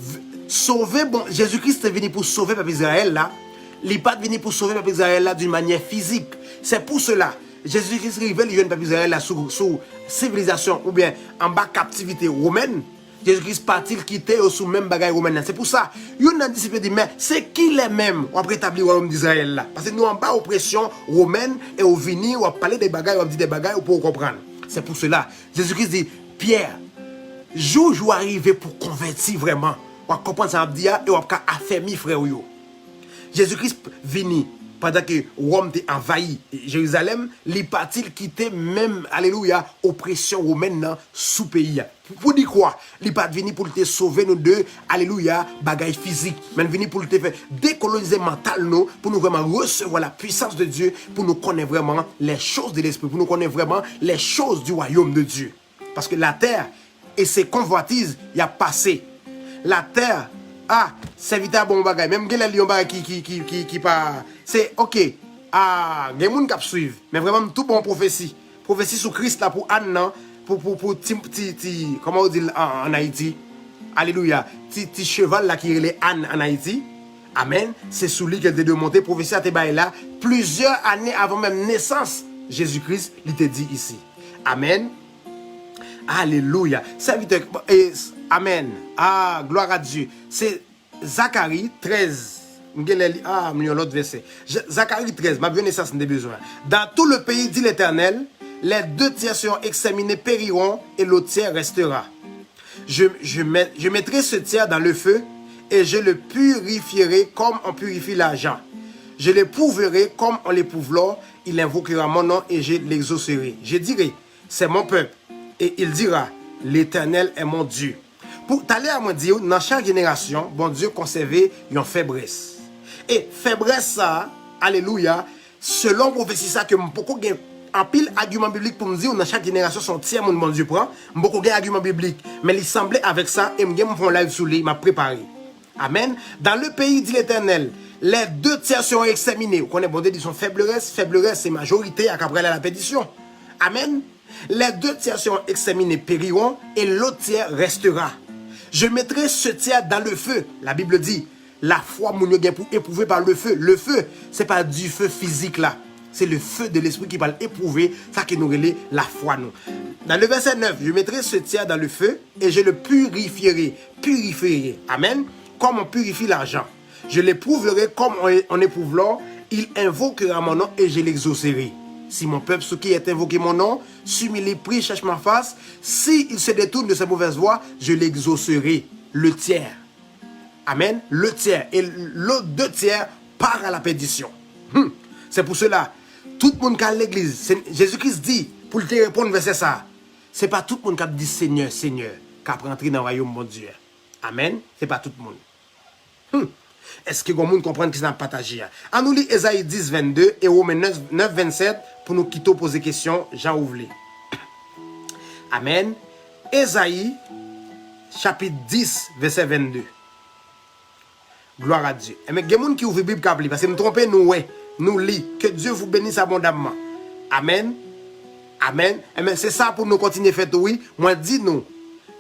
v- sove, bon, Jezi Kris te vini pou sove pèp Izrayèl la, li pa t vini pou sove pèp Izrayèl la d'une manière physique. C'est pour cela, Jezi Kris rive, li jwenn pèp Izrayèl la sou, sou sivilizasyon oubyen anba kaptivite womèn, Jezi Kris pati, l kite yo sou menm bagay womèn nan. Se pou sa, youn nan disip yo di, men se kilè menm w ap retabli wayòm Dizrayèl la? Paske nou anba opresyon womèn e w vini, w ap pale de bagay, w ap di de bagay ou poko konprann. Se pou sela, Jezi Kris di, Pyè, jou, jou a rive pou konvèti vrèman. W ap konprann sa m ap di a e w ap ka afèmi frè w yo. Jezi Kris vini pandan ke Wòm te anvayi Jerizalèm, li pati, l kite menm, alelouya, opresyon womèn nan sou peyi a. Pou, pou di kwa? Li pa t vini pou l te sove nou de, alelouya, bagay fizik, men l vini pou l te fè dekolonize mantal nou, pou nou vrèman resevwa la puissance de Dieu, pou nou konnen vrèman les choses de l'esprit, pou nou konnen vrèman les choses du royaume de Dieu. Paske latè e se konvwatiz y ap pase. Latè, a, sèvitè a bon bagay. Menm gen lè li yon bagay ki, ki, ki, ki, ki pa, se, oke, a, gen moun k ap swiv. Men vrèman, m tou bon pwofesi. Pwofesi sou Kris la pou Ann nan, pou, pou, pou ti, ti, ti, kòman yo di l an, an Ayiti? Alelouya. Ti, ti cheval la ki rele Ann an Ayiti. Amèn. Se sou li ke l te dwe monte. Pwofesi a te bay la plizyè ane avan menm nesans Jezi Kris, li te di isi. Amèn. Alelouya. Sèvitè, e, amèn. A, glwa a Dye. Se Zakari trèz. M gen lè li, a, m li yon lòt vèsè. Je, Zakari trèz, m ap jwenn esans m te bezwen. Dans tout le pays, dit l'Éternel, les deux tiers seront exterminés, périront, et l'autre tiers restera. Je, je, met- je mettrai ce tiers dans le feu, et je le purifierai comme on purifie l'argent. Je l'éprouverai comme on l'éprouve l'or, il invoquera mon nom, et je l'exaucerai. Je dirai, c'est mon peuple, et il dira, l'Éternel est mon Dieu. Pou talè a mwen di w, nan chak jenerasyon, Bondye konsève yon feblès. E feblès sa a, alelouya, selon pwofesi sa ke m poko gen anpil agiman biblik pou m di w, nan chak jenerasyon se yon tyè moun Bondye pran, m poko gen agiman biblik, men li sanble avèk sa e m gen pou m fè yon live sou li, m ap prepare. Amèn. Dans le pays, dit l'Éternel, les deux tiers seront exterminés. Ou konnen Bondye di se yon feblès, feblès se majorite a k ap prale a la pèdisyon. Amèn. Les deux tiers seront exterminés, périront, et l'autre tiers restera. Je mettrai ce tiers dans le feu. La Bible dit, lafwa moun yo gen pou epwouve pa le feu. Le feu, se pa dife fizik la. Se le feu de l'esprit ki pral epwouve sa ke nou rele lafwa nou. Dans le verset neuf, je mettrai ce tiers dans le feu et je le purifierai. Purifierai. Amen. Comme on purifie l'argent. Je l'éprouverai comme on, on éprouve l'or, il invoquera mon nom et je l'exaucerai. Si mon peuple, ce qui est invoqué mon nom, s'humilie, prie, cherche ma face, s'il se détourne de ses mauvaises voies, je l'exaucerai. Le tiers. Amen. Le tiers. Et l'autre deux tiers part à la perdition. Hmm. C'est pour cela, tout moun k al legliz, se, Jezi Kris di, pou l te reponn vèsè sa, se pa tout moun k ap di Senyè, Senyè, k ap rantre nan wayòm Bondye a. Amen. Se pa tout moun. Hmm. Èske gon moun konprann kisa n ap pataje a? An nou li Ezayi dis vennde e Women nèf, nèf vennsèt pou nou kite w poze kesyon jan ou vle. Amen. Ezayi, chapit dis, vèsè vennde. Glwa a Dye. Enben, gen moun ki ouvri Bib k ap li, paske m twonpe, nou wè, nou li. Que Dieu vous bénisse abondamment. Amen. Amen. Enben, se sa pou nou kontinye fè tou, wi. Mwen di nou,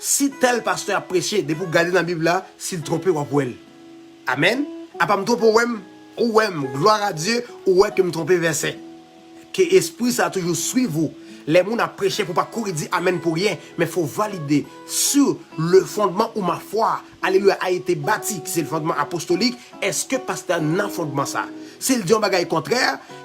si tèl pastè ap preche, depi w gade nan Bib la, si l twonpe, w ap wè l. Amen. Apa m twonpe, w wè m? Ou wè m. Glwa a Dye, ou wè ke m twonpe vèsè. Ke espri sa toujou swiv ou. Lè moun ap preche, pou pa kouri di amen pou ryen, men fò valide sur le fondement où ma foi, alelouya, a été bâti, ki se le fondman apostolik, èske pastè nan fondman sa? Si l di yon bagay kontrè,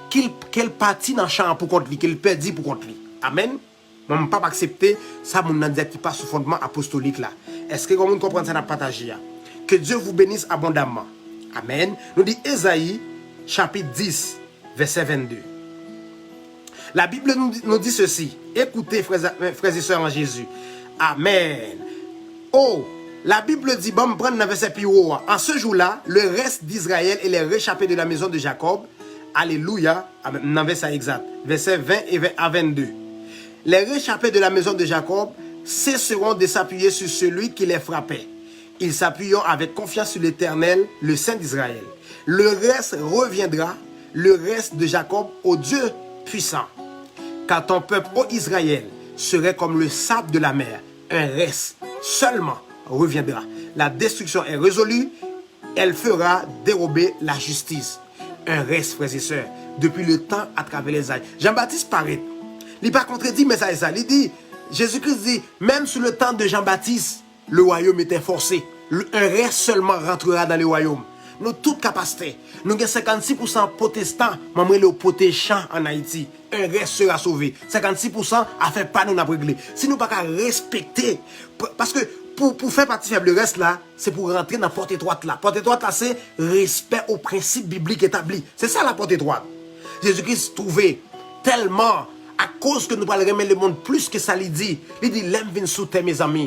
ke l, ke l pati nan chan an pou kont li, ke l pèdi pou kont li. Amen. Mwen, m p ap aksepte sa moun nan di a ki pa sou fondman apostolik la. Èske yon moun konprann sa n ap pataje a? Que Dieu vous bénisse abondamment. Amen. Nou di Ezayi, chapit dis, vèsè vennde. La Bible nous, nous dit ceci. Écoutez, frères, frères et sœurs en Jésus. Amen. Oh, la Bible dit, bon, m pran nan vèsè pi wo a. En ce jour-là, le reste d'Israël et les réchappés de la maison de Jacob. Alelouya. Amen. Nan vèsè egzat. Vèsè ven e ven a vennde. Les réchappés de la maison de Jacob cesseront de s'appuyer sur celui qui les frappait. Ils s'appuieront avec confiance sur l'Éternel, le Saint d'Israël. Le reste reviendra, le reste de Jacob, au Dieu puissant. Car ton peuple, ô Israël, serait comme le sable de la mer. Un reste seulement reviendra. La destruction est résolue, elle fera dérober la justice. Un reste, frères et sœurs, depuis le temps à travers les âges. Jean-Baptiste parèt. Li pa kontredi mesaj sa. Li di, Jezi Kris di, menm sou le tan de Jean-Baptiste, Le royaume était forcé. Le- Un reste seulement rentrera dans le royaume. Nou tout ka pastè. Nou gen senkannsis pousan pwotestan, mwen m rele yo pwotestan an Ayiti. Un reste sera sauvé. Senkannsis pousan afè pa nou n ap regle. Si nou pa ka respekte, p- paske pou, pou fè pati fèb le rès la, se pou rantre nan pòt etwat la. Pòt etwat la, se respè o prensip biblik etabli. Se sa la pòt etwat. Jezi Kris twouve tèlman, akoz ke nou pral renmen lemonn plis ke sa li di, li di, lè m vin sou tè, mezanmi,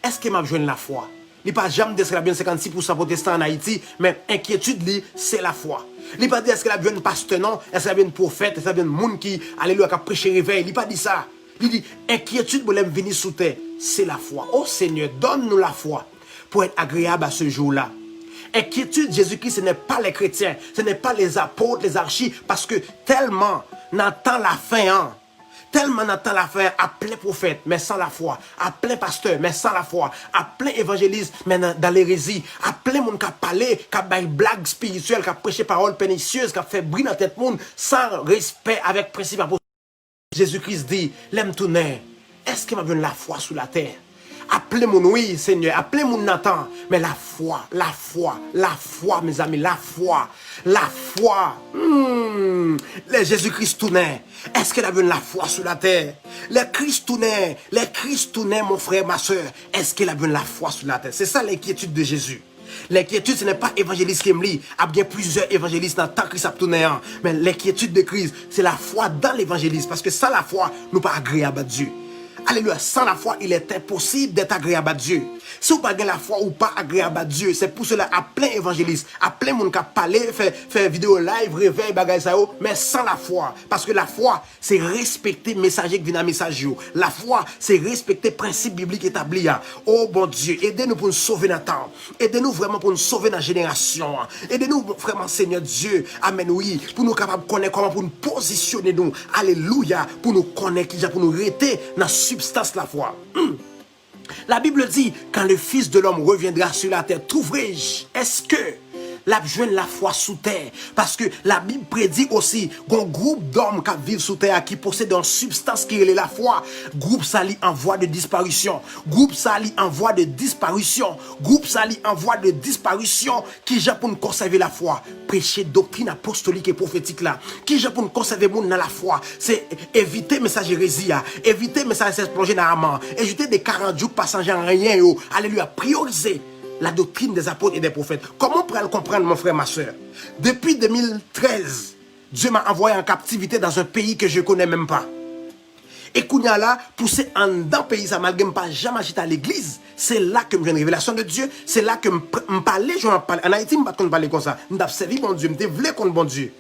èske m ap jwenn lafwa? Li pa janm di èske l ap jwenn senkannsis pousan pwotestan an Ayiti, men enkyetid li, se lafwa. Li pa di èske l ap jwenn pastè non, èske l ap jwenn pwofèt, èske l ap jwenn moun ki, alelouya, k ap preche revèy. Li pa di sa. Li di, enkyetid mwen lè m vini sou tè, se lafwa. O Senyè, donn nou lafwa pour être agréable à ce jour-là. Inquiétude, Jésus-Christ, ce n'est pas les chrétiens, ce n'est pas les apôtres, les archi, paske tèlman nan tan lafen an, tèlman nan tan lafen an, ap plen pwofèt, men san lafwa, ap plen pastè, men san lafwa, ap plen evanjelis, men nan, dan lerezi, ap plen moun k ap pale, k ap bay blag espirityèl, k ap preche pawòl pènisyez, k ap fè bri nan tèt moun, san respè avèk prensip apot. Jezi Kris di, lè m tounen, èske m ap jwenn lafwa sou latè? Ap plen moun, wi, Senyè, ap plen moun nan tan, men lafwa, lafwa, lafwa, mezanmi, lafwa, lafwa. Hmm. Lè Jezi Kris tounen, èske l ap jwenn lafwa sou latè? Lè Kris tounen, lè Kris tounen, mon frè, ma sè, èske l ap jwenn lafwa sou latè? Se sa lenkyetid de Jezi. Lenkyetid, se nè pa evanjelis ke m li. Ap gen plizyè evanjelis nan tan Kris ap tounen an. Men lenkyetid de Kris, se lafwa dan levanjelis. Paske san lafwa, nou pa agreyab a Dye. Alelouya. Sans la foi, il est impossible d'être agréable à Dieu. Si w pa gen lafwa, ou pa agreyab a Dye. Se pou sela ap plen evanjelis, ap plen moun k ap pale, fè, fè videyo live, revèy, bagay sa yo. Men san lafwa. Paske lafwa, se respekte mesaje k vin a mesaj yo. Lafwa, se respekte prensip biblik etabli a. O Bondye, ede nou pou n sove nan tan. Ede nou vrèman pou n sove nan jenerasyon an. Ede nou vrèman, Senyè Dye, amèn, wi, pou nou kapab konnen kòman pou n pozisyone nou, alelouya, pou nou konnen kijan pou nou rete nan sibstans lafwa. Hmm. La Bible dit, quand le Fils de l'homme reviendra sur la terre, trouverai-je, èske l ap jwenn lafwa sou tè? Paske Labib predi osi, gon gwoup dòm k ap viv sou tè a ki posede yon sibstans ki rele lafwa. Gwoup sa li an vwa de disparisyon. Gwoup sa li an vwa de disparisyon. Gwoup sa li an vwa de disparisyon. Kijan pou n konsève lafwa? Preche doktrin apostolik e pwofetik la. Kijan pou n konsève moun nan lafwa? Se evite mesaj erezi a, evite mesaj sèch plonje nan aman, evite de karant jou k pa chanje anyen yo. Alelouya. Priyorize la doctrine des apôtres et des prophètes. Kòman w pral konprann, mon frè, ma sè? Depuis deux mille treize, Dieu m'a envoyé en captivité dans un pays que je connais même pas. E kounye a la, pou se anndan peyi sa, malgre m pa janm al chita legliz, se la ke m jwenn revelasyon de Dye, se la ke m, m pale jan m ap pale. Ann Ayiti, m pa t konn pale konsa. M t ap sèvi Bondye, m te vle konn Bondye.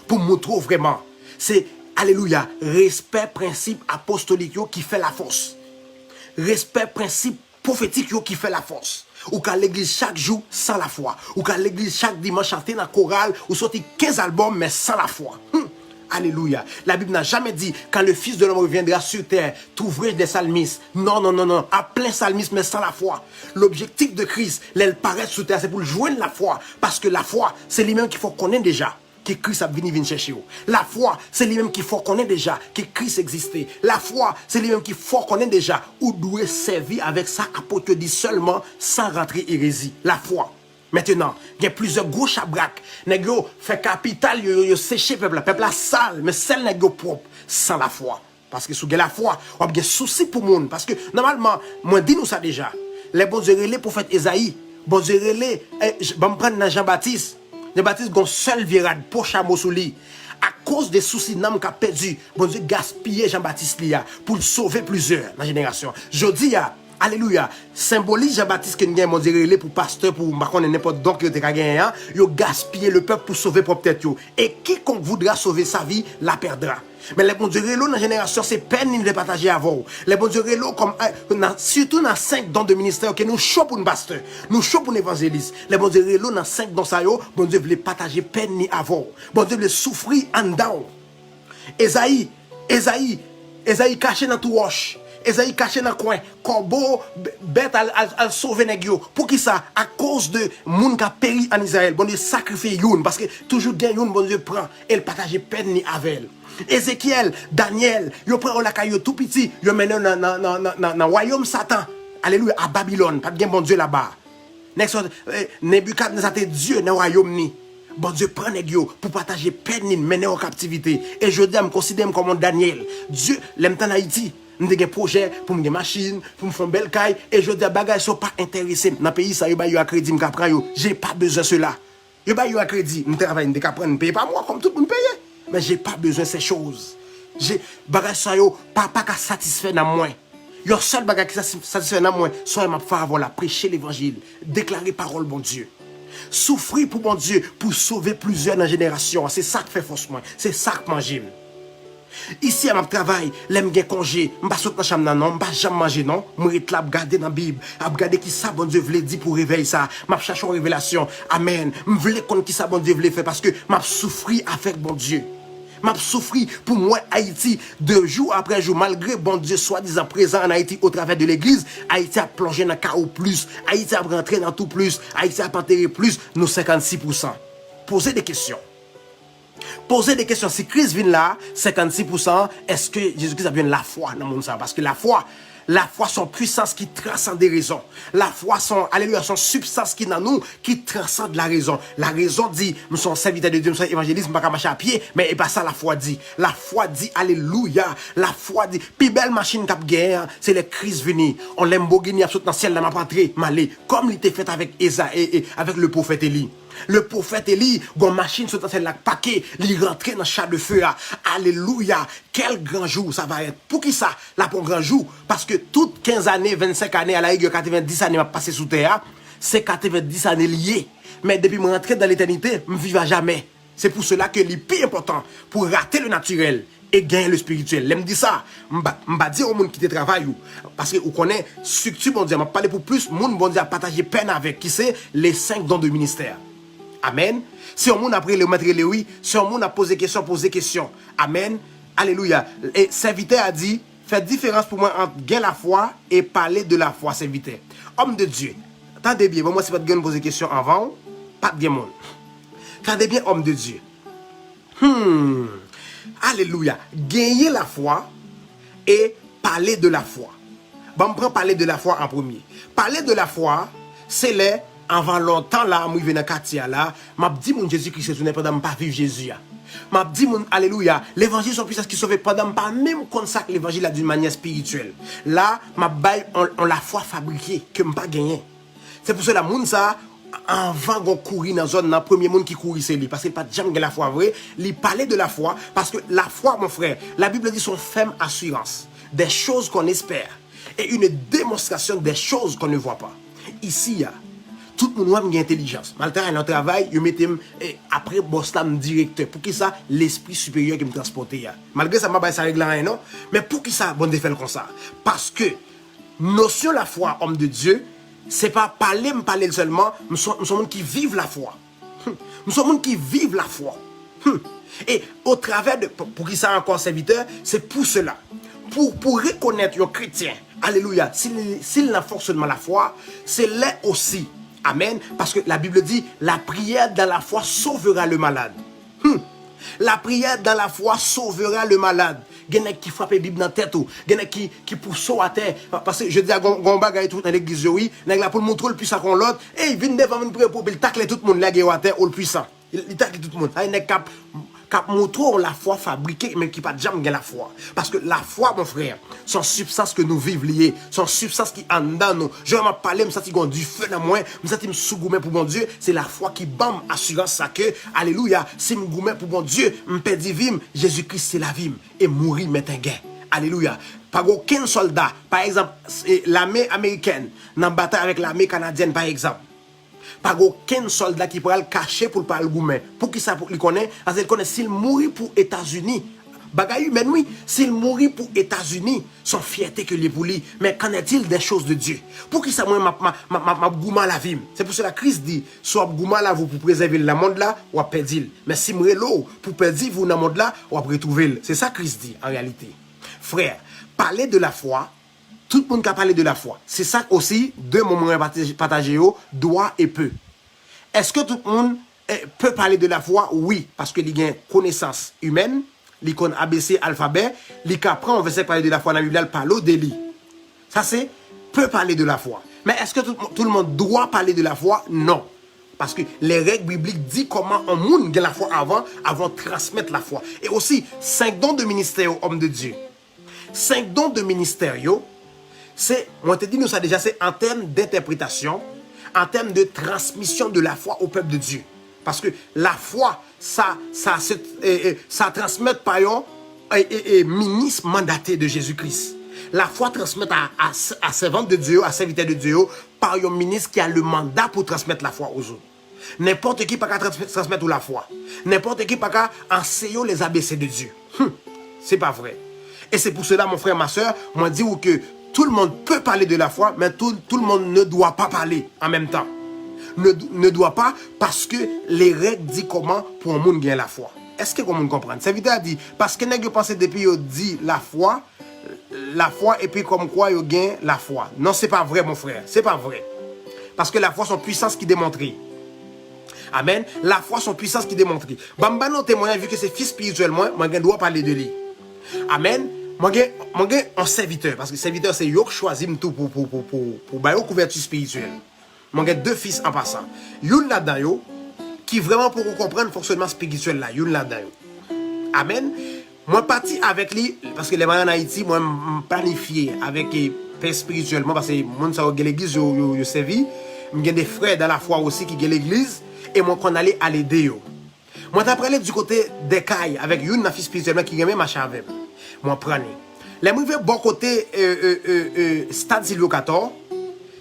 Pou m moutre w vrèman, se, alelouya, respè prensip apostolik yo ki fè lafòs. Respè prensip pwofetik yo ki fè lafòs. Ou ka legliz chak jou san lafwa. Ou ka legliz chak dimanch, chante nan koral, ou soti kenz albòm, men san lafwa. Hmm. Alelouya. La Bible n'a jamais dit, quand le Fils de l'homme reviendra sur terre, trouverai-je des salmistes? Non, non, non, non. Ap plen salmis, men san lafwa. Lobjektif de Kris, lè l parèt sou tè a, se pou l jwenn lafwa. Paske lafwa, se li menm ki fè w konnen deja ke Kris ap vini vin chèche w. Lafwa, se li menm ki fè w konnen deja ke Kris egziste. Lafwa, se li menm ki fè w konnen deja ou dwe sèvi avèk sa apot yo di sèlman, san rantre erezi. Lafwa. Mentenan, gen plizyè gwo chabrak. Nèg yo fè kapital yo, yo, yo seche pèp la. Pèp la sal, men sèl nèg yo pwòp, san lafwa. Paske si w gen lafwa, w ap gen sousi pou moun. Paske, nòmalman, mwen di nou sa deja. Lè Bondye rele pwofèt Ezayi, Bondye rele, eh, J- ban m pran nan Janbatis. Janbatis gon sèl vye rad, po chamo sou li. Akoz de sousi nanm k ap pèdi, Bondye gaspiye Janbatis li a pou l sove plizyè nan jenerasyon. Jodi a, alelouya, senbolis Janbatis ke n gen, Bondye rele pou pastè, pou, m pa konnen, nenpòt don ke yo te ka genyen an, yo gaspiye le pèp pou sove pwòp tèt yo. Et quiconque voudra sauver sa vie la perdra. Men lè Bondye rele w nan jenerasyon, se pèn li vle pataje avè w. Lè Bondye rele w kòm, eh, nan, sitou nan senk don de ministè yo, ke nou cho pou n pastè, nou cho pou n evanjelis. Lè Bondye rele w nan senk don sa yo, Bondye vle pataje pèn li avè w. Bondye vle soufri anndan w. Ezayi, Ezayi, Ezayi kache nan twou wòch. Ezayi kache nan kwen. Kòbo, b- bèt al, al, al sove nèg yo. Poukisa? Akoz de moun k ap peri ann Izrayèl. Bondye sakrifye youn, paske toujou gen youn Bondye pran e l pataje pèn li avè l. Ezekyèl, Danyèl, yo pran yo lakay yo tou piti, yo mennen yo nan, nan, nan, nan, nan, nan wayòm Satan. Alelouya, a Babilòn, pa t gen Bondye laba. Nèg sa, eh, Nebikadneza te dye nan wayòm ni. Bondye pran nèg yo pou pataje pèn li, mennen yo an kaptivite. E jodi a, m konsidere m kòm yon Danyèl. Dye, lè m t ann Ayiti, m te gen pwojè pou m gen machin, pou m fè yon bèl kay. E jodi a, bagay sa yo pa enterese m. Nan peyi sa, yo bay yo a kredi, m ka pran yo. J'ai pas besoin cela. Yo bay yo a kredi, m travay, m te ka pran, m peye pa mwa, kòm tout moun peye. Men j'ai pas besoin ces choses. J'ai, bagay sa yo pa, pa ka satisfè nanm mwen. Yon sèl bagay ki sati-, satisfè nanm mwen, se lè m ap fè avè w la, preche levanjil, deklare pawòl Bondye. Soufri pou Bondye, pou sove plizyè nan jenerasyon an. Se sa k fè fòs mwen, se sa k manje m. Isi a m ap travay, lè m gen konje, m pa sot nan chanm nan non, m pa janm manje non. M ret la ap gade nan Bib, ap gade kisa Bondye vle di pou revèy sa. M ap chache yon revelasyon. Amèn. M vle konn kisa Bondye vle fè paske m ap soufri avèk Bondye. M ap soufri pou m wè Ayiti de jou apre jou, malgre Bondye swadizan prezan ann Ayiti otravè de legliz. Ayiti ap plonje nan kawo plis, Ayiti ap rantre nan tou plis, Ayiti ap antere plis, nou senkannsis pousan. Poze de kesyon. Poze de kesyon, si Kris vin la, senkannsis pousan, èske Jezikri ap jwenn lafwa nan moun sa a? Paske lafwa, lafwa se yon pwisans ki transande rezon. Lafwa se yon, alelouya, se yon sibstans ki nan nou, ki transande larezon. Larezon di, m se yon sèvitè de Dye, m se yon evanjelis, m pa ka mache a pye, men e pa sa lafwa di. Lafwa di, alelouya, lafwa di, pi bèl machin k ap genyen an, se lè Kris vini. Yon Lamborghini ap sot nan syèl la, m ap antre, m ale. Kòm li te fèt avèk Eza, e, e, avèk le pwofèt Eli. Le pwofèt Eli, gon machin sot nan syèl la k pake, li rantre nan cha de fe a. Alelouya! Quel grand jour ça va être! Poukisa l ap yon gran jou? Paske tout kenz ane, vennsenk ane, alarigè katrevendis ane m ap pase sou tè a, se katrevendis ane li ye. Men depi m rantre dan letènite, m viv a jamè. Se pou sela ke li pi enpòtan pou rate le naturel e genyen le spirituel. Lè m di sa, m pa, m pa di yon moun kite travay ou. Paske ou konnen, estrikti Bondye a, m ap pale pou plis moun Bondye ap pataje pèn avèk, ki se les cinq dons de ministère. Amèn. Si yon moun ap rele, ou mèt rele wi. Si yon moun ap poze kesyon, poze kesyon. Amèn. Alelouya. E sèvitè a di, fè diferans pou mwen ant gen lafwa e pale de lafwa, sèvitè. Homme de Dieu, tande byen, bon, mwen si pa t gen moun poze kesyon anvan w, pa t gen moun. Tande byen, homme de Dieu. Hmm. Alelouya. Genyen lafwa e pale de lafwa. Ban m pran pale de lafwa an premye. Pale de lafwa, se lè, anvan lontan la, m rive nan katye a la, m ap di moun Jezikri se tounen pandan m pa viv Jezi a. M ap di moun, alelouya, levanjil se yon pwisans ki sove pandan m pa menm konn sa k levanjil la d'une manière spirituelle. La, m ap bay on, on lafwa fabrike ke m pa genyen. Se pou sela moun sa a, anvan gon kouri nan zòn nan, premye moun ki kouri se li, paske li pa t janm gen lafwa vre. Li pale de lafwa, paske lafwa, mon frè, la Bible dit, c'est une ferme assurance des choses qu'on espère et une démonstration des choses qu'on ne voit pas. Isi a, tout moun wè m gen entèlijans. M al travay nan yon travay, yo mete m, eh, apre bòs la, m direktè. Poukisa? Lespri siperyè ke m transpòte a. Malgre sa, m pa bay sa regle anyen non. Men poukisa Bondye fè l konsa? Paske nosyon lafwa, homme de Dieu, se pa pale m pale l sèlman, m se, m se yon moun ki viv lafwa. Hmm. M se yon moun ki viv lafwa. Hmm. E otravè de, pou, poukisa ankò sèvitè? Se pou sela. Pou, pou rekonèt yon kretyen, alelouya, si l, si l nan fonksyonman lafwa, se lè osi. Amèn. Paske la Bible dit, la prière dans la foi sauvera le malade. Hmm. La prière dans la foi sauvera le malade. Gen nèg ki frape Bib nan tèt ou. Gen nèg ki, ki pouse w atè. Paske jodi a, gon, gon bagay tou nan legliz yo, wi. Nèg la pou l montre w l pwisan kon lòt. Ey, vin devan, vin priye pou w, epi l takle tout moun, lage yo atè, ou l pwisan. Li, li takle tout moun. Sa e nèg k ap, k ap montre w lafwa fabrike, men ki pa t janm gen lafwa. Paske lafwa, mon frè, se yon sibstans ke nou viv li ye. Se yon sibstans ki anndan nou. Jan m ap pale, m santi gon dife nan mwen, m santi m sou goumen pou Bondye. Se lafwa ki ban m asirans sa ke, alelouya, si m goumen pou Bondye, m pèdi vi m, Jezikri se lavi m, e mouri m entengen. Alelouya. Pa gen okenn sòlda, pa egzanp, e, lame amerikèn nan batay avèk lame kanadyèn, pa egzanp. Pa gen okenn sòlda ki pral kache pou l pa al goumen. Poukisa pou li konnen? Paske li konnen si l mouri pou Etazini, bagay imèn wi, si l mouri pou Etazini, se yon fyète ke l ye pou li. Men qu'en est-il des choses de Dieu? Poukisa mwen m ap, m ap, m ap, m ap, m ap goumen a lavi m? Se pou sela Kris di, si w ap goumen a lavi w pou prezève l nan mond la, w ap pèdi l. Men si m rele w pou pèdi vi w nan mond la, w ap retwouve l. Se sa Kris di, an reyalite. Frè, pale de lafwa, tout moun ka pale de lafwa. Se sa osi, de mo mwen pataje, pataje yo, doit et peut. Èske tout moun, eh, peut parler de la foi? Wi, paske li gen konesans imèn, li konn A B C alfabè, li ka pran yon vèsè k pale de lafwa nan Bib la, l pale w de li. Sa se peut parler de la foi. Mais est-ce que tout, tout le monde doit parler de la foi? Non. Paske les règles bibliques di kòman yon moun gen lafwa avan, avan transmèt lafwa. E osi, senk don de ministè yo, òm de Dye. Senk don de ministè yo, se, mwen te di nou sa deja, se an tèm d'entèpretasyon, an tèm de transmisyon de la foi au peuple de Dieu. Paske lafwa, sa, sa, se, e, e, sa transmèt pa yon e, e, e, minis mandate de Jezi Kris. Lafwa transmèt a, a, a sèvant de Dye yo, a sèvitè de Dye yo, pa yon minis ki a le manda pou transmèt lafwa aux autres. Nenpòt ki pa ka transmèt, transmèt ou lafwa. Nenpòt ki pa ka anseye w les A B C de Dieu. Hmm. Se pa vre. Et c'est pour cela, mon frère, ma sœur, mwen di w ke tout le monde peut parler de la foi, mais tout, tout le monde ne doit pas parler en même temps. Ne, ne doit pas parce que les règles di kòman pou yon moun gen lafwa. Èske yon moun konprann? Sèvitè a di, paske nèg yo panse depi yo di lafwa, lafwa epi kòmkwa yo gen lafwa. Non, se pa vre, mon frè. Se pa vre. Paske lafwa se yon pwisans ki demontre. Amèn. Lafwa se yon pwisans ki demontre. Ban m ba nou temwayaj, vi ke se fi espirityèl mwen, mwen gen dwa pale de li. Amèn. Mwen gen, mwen gen yon sèvitè, paske sèvitè se yo k chwazi m tou pou, pou, pou, pou, pou ba yo kouvèti espirityèl. Mwen gen de fis an pasan. Youn ladan yo ki vrèman poko konprann fonksyònman espirityèl la, youn ladan yo. Amèn. Mwen pati avèk li, paske lè mwen an Ayiti, mwen m planifye avèk, e, pè espirityèl mwen, paske moun sa yo gen legliz yo, yo, yo sèvi. M gen de frè dan lafwa osi ki gen legliz, e mwen konn ale, ale ede yo. Mwen ta prale di kote dè kay avèk youn nan fi espirityèl mwen ki renmen mache avè m. Mwen pran li. Lè m rive bò kote, e, e, e, e, stad Silvyo Katò,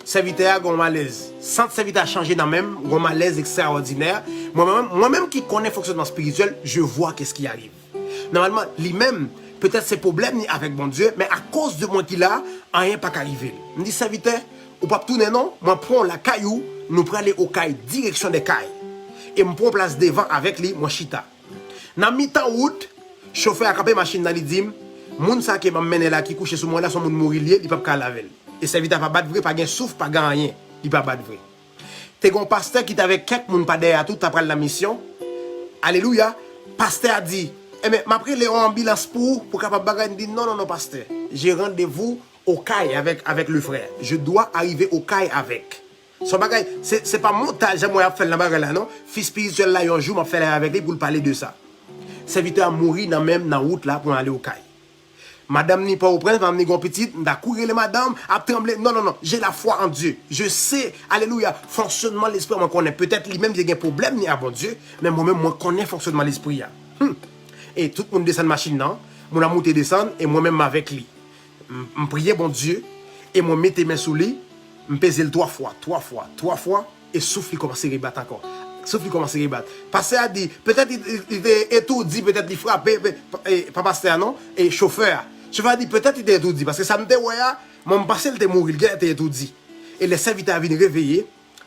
sèvitè a gen yon malèz. Sant sèvitè a chanje nan men m, gen yon malèz ekstraòdinè. Mwen menm, mwen menm ki konnen fonksyònman espirityèl, je vois qu'est-ce qui arrive. Nòmalman, li menm, petèt se pwoblèm li avèk Bondye, men akoz de mwen ki la, anyen pa ka rive l. M di, sèvitè, ou p ap tounen non, mwen pran w lakay ou, nou prale Okay, direksyon dè kay. E m pran yon plas devan avèk li, mwen chita. Nan mitan wout, chofè a kanpe machin nan, li di m, moun sa ke m ap mennen la ki kouche sou mwen la, se yon moun mouri l ye, li p ap ka lave l. E sèvitè a pa bat vre, pa gen souf, pa gen anyen, li pa bat vre. Te gen yon pastè ki t avèk kèk moun pa dèyè a tou, t apral nan misyon. Alelouya. Pastè a di, enben, m ap rele yon anbilans pou ou, pou kapab bagay. M di, non, non, non, pastè. J'ai rendez-vous au kay avec, avec le frère. Je dois arriver au kay avec. Se yon bagay, se, se pa montaj, jan mwen ap fè l nan bagay la, non. Fi espirityèl la, yon jou, m ap fè live avèk li pou l pale de sa. Sèvitè a mouri nan men m, nan wout la, pou m ale Okay. Madanm ni Pòtoprens, madanm ni gon pitit, m ta kouri rele madanm, ap tranble. Non, non, non, j'ai la foi en Dieu. Je sais, alelouya, fonksyònman lespri mwen konnen. Petèt li menm te gen pwoblèm ni a Bondye, men mwen menm mwen konnen fonksyònman lespri a. Hmm. E tout moun desann machin nan, moun nan moute desann, e mwen menm m avèk li. M, m priye Bondye, e mwen mete men sou li, m peze l twa fwa, twa fwa, twa fwa, e souf li kòmanse rebat ankò. Souf li kòmanse rebat. Pastè a di, petèt li, li, li te etoudi, petèt li frape, pe, e, pa pastè a non, e chofè a. Chofè a di, petèt li te etoudi, paske sa m te wè a, mwen m panse l te mouri, l genlè te etoudi. E lè sèvitè a vin reveye,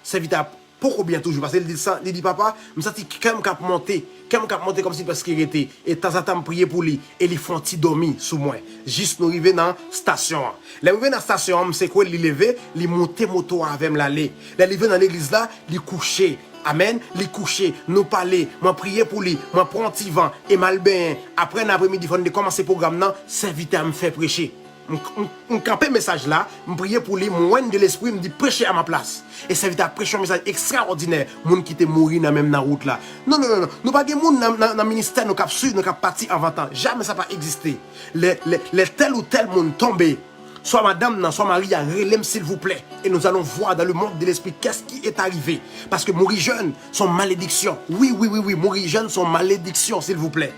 sèvitè a poko byen toujou, paske li di, li di, papa, m santi kè m k ap monte, kè m k ap monte kòmsi prèske rete. E tanzantan m priye pou li, e li fè yon ti dòmi sou mwen. Jis nou rive nan stasyon an. Lè m rive nan stasyon an, m sekwe l, li leve, li monte moto a avè m, l ale. Lè li rive nan legliz la, li kouche. Amèn. Li kouche. Nou pale. Mwen priye pou li. Mwen pran yon ti van. E m al benyen. Apre, nan apremidi, fò n dekòmanse pwogram nan. Sèvitè a m fè preche. M, m, m kanpe mesaj la. M priye pou li. M wè n de lespri. M di, preche a ma plas. E sèvitè a preche yon mesaj ekstraòdinè. Moun ki te mouri nan men m nan wout la. Non, non, non, non. Nou pa gen moun nan, nan, nan ministè nou k ap swiv, nou k ap pati anvan tan. Jamè sa pa egziste. Lè, lè, lè tèl ou tèl moun tonbe, swa madanm nan, swa mari a, rele m silvouplè. Et nous allons voir dans le monde de l'esprit qu'est-ce qui est arrivé. Paske mouri jèn, se yon malediksyon. Wi, wi, wi, wi, mouri jèn, se yon malediksyon, silvouplè.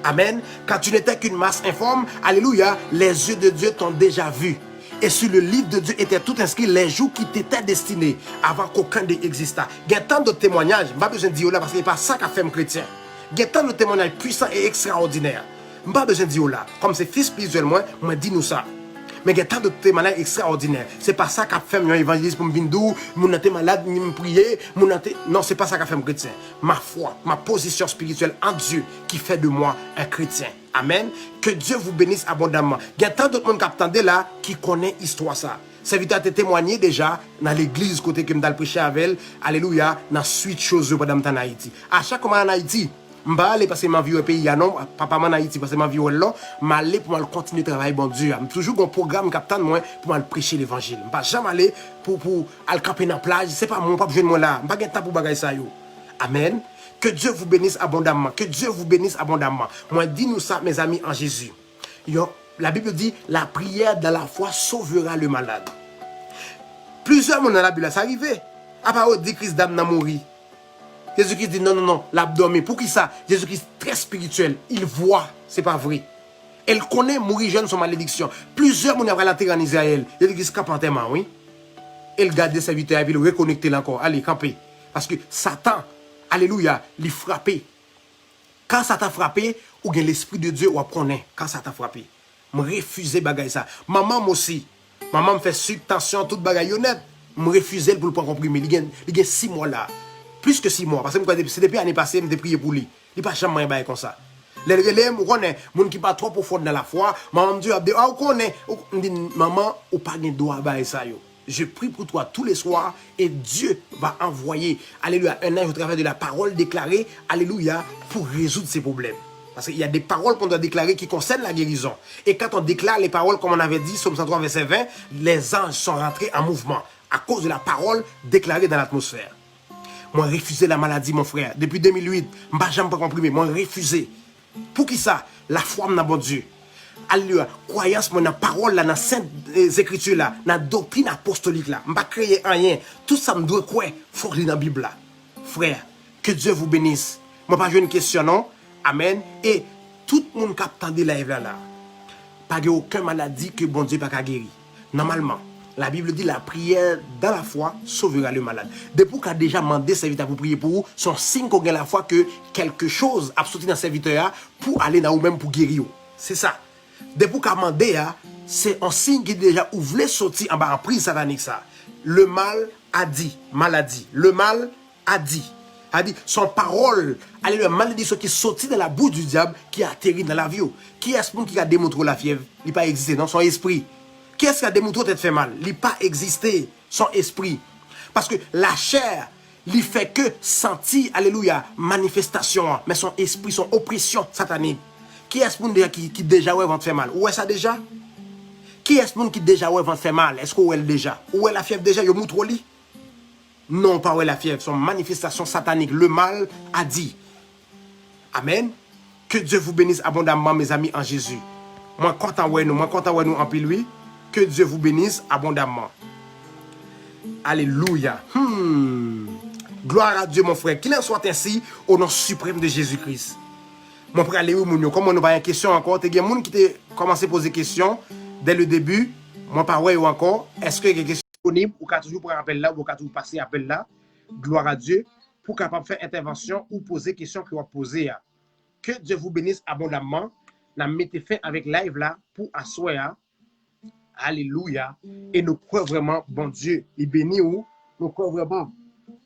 Amen. Quand tu n'étais qu'une masse informe, alléluia, les yeux de Dieu t'ont déjà vu. Et sur le livre de Dieu étaient tout inscrits les jours qui t'étaient destinés avant qu'aucun d'eux existât. Gen tant d'autres témoignages, m pa bezwen di yo la paske se pa sa k ap fè m kretyen. Gen tant d'autres témoignages puissants et extraordinaires. M pa bezwen di yo la. Kòm se fi espirityèl mwen, mwen di nou sa. Men gen tant d'autres témoignages extraordinaires. Se pa sa k ap fè m yon evanjelis pou m vin di w, moun nan te malad, m priye, moun nan te, non, se pa sa k ap fè m kretyen. Ma foi, ma position spirituelle en Dieu qui fait de moi un chrétien. Amen. Que Dieu vous bénisse abondamment. Gen tant d'autres moun k ap tande la ki konnen istwa sa. Sèvitè a te temwanye deja nan legliz kote ke m t al preche avè l, alelouya, nan swit choz yo pandan m t ann Ayiti. A chak fwa m al ann Ayiti, M pa ale paske m anvi wè peyi a non, papa m ann Ayiti paske m anvi wè l non. M ale pou m al kontinye travay Bondye a. M toujou gen yon pwogram k ap tann mwen pou m al preche levanjil. M pa janm ale pou, pou al kanpe nan plaj. Se pa mwen, w p ap jwenn mwen la. M pa gen tan pou bagay sa yo. Amen. Que Dieu vous bénisse abondamment. Que Dieu vous bénisse abondamment. Mwen di nou sa, mes amis en Jésus. Yo, la Bible dit, la prière dans la foi sauvera le malade. Plizyè moun nan Labib la, sa rive. Apa yo di Kris dam nan mouri. Jezikri di non, non, non, l ap dòmi. Poukisa? Jezikri trè espirityèl. Il voit, se pa vre. E l konnen mouri jèn se yon malediksyon. Plizyè moun y ap pral antere ann Izrayèl. Jezikri kanpe antèman, wi. E l gade sèvitè a, epi l rekonekte l ankò. Ale, kanpe. Paske Satan, alelouya, li frape. Kan Satan frape, ou gen Lespri de Dye, w ap konnen kan Satan frape. M refize bagay sa. Manman m osi. Manman m fè sik, tansyon, tout bagay yo nèt. M refize l pou l pran konprime. Li gen, li gen sis mwa la. Plis ke sis mwa. Paske m kwè depi, se depi ane pase, m te priye pou li. Li pa janm manyen bagay konsa. Lè l rele m, ou konnen, moun ki pa twò pwofon nan lafwa, manman m di, ap di, a, ou konnen, ou, m di, manman, ou pa gen dwa bay sa yo. Je prie pour toi tous les soirs et Dieu va envoyer, alléluia, un ange au travers de la parole déclarée, alléluia, pour résoudre ces problèmes. Parce qu'il y a des paroles qu'on doit déclarer qui concernent la guérison. Et quand on déclare les paroles, comme on avait dit, Psaume cent trois, verset vingt, les anges sont rentrés en mouvement à cause de la parole déclarée dans l'atmosphère. Mwen refize la maladi, mon frè. Depi de mil uit, m pa janm pran konprime. Mwen refize. Poukisa? Lafwa m nan Bondye. Alelouya. Kwayans mwen nan pawòl la, nan sent, eh, ekriti la, nan doktrin apostolik la. M pa kreye anyen. Tout sa m dwe kwè, fòk li nan Bib la. Frè, que Dieu vous bénisse. Mwen pa jwenn kesyon non. Amèn. E tout moun k ap tande live la la, pa gen okenn maladi ke Bondye pa ka geri. Nòmalman, la Bible dit la prière dans la foi sauvera le malade. Depi w ka deja mande sèvitè pou priye pou ou, se yon siy ke w gen lafwa ke kèlke choz ap soti nan sèvitè a pou ale nan ou menm pou geri w. Se sa. Depi w ka mande a, se yon siy ki deja ou vle soti anba anpriz satanik sa. Le mal a dit, maladi. Le mal a dit. A di, se yon pawòl, alelouya, malediksyon ki soti nan labou di dyab ki ateri nan lavi w. Kiyès moun ki ka demontre w lafyèv? Li pa egziste, non, se yon espri. Kiyès ki ka demontre w tèt fè mal? Li pa egziste, se yon espri. Paske lachè, li fè ke santi, alelouya, manifestasyon an, men se yon espri, se yon opresyon satanik. Kiyès moun deja ki, ki deja wè vant fè mal? Ou wè sa deja? Kiyès moun ki deja wè vant fè mal? Èske w wè l deja? Ou wè lafyèv deja? Yo moutre w li? Non, w pa wè lafyèv, se yon manifestasyon satanik. Le mal a dit. Amen. Que Dieu vous bénisse abondamment, mes amis en Jésus. Mwen kontan wè nou, mwen kontan wè nou anpil, wi. Que Dieu vous bénisse abondamment. Alelouya. Hmm. Gloire à Dieu, mon frère. Qu'il en soit ainsi au nom suprême de Jésus-Christ. Mwen prale wi moun yo. Kòman nou pa gen kesyon ankò? Te gen moun ki te kòmanse poze kesyon dès le début. Mwen pa wè yo ankò. Èske gen kesyon disponib? Ou ka toujou pran apèl la, ou ka toujou pase apèl la. Gloire à Dieu. Pou kapab fè entèvansyon ou poze kesyon ke w ap poze a. Que Dieu vous bénisse abondamment. N ap mete fen avèk live la pou aswè a. Alelouya. E nou kwè vrèman Bondye li beni ou. Nou kwè vrèman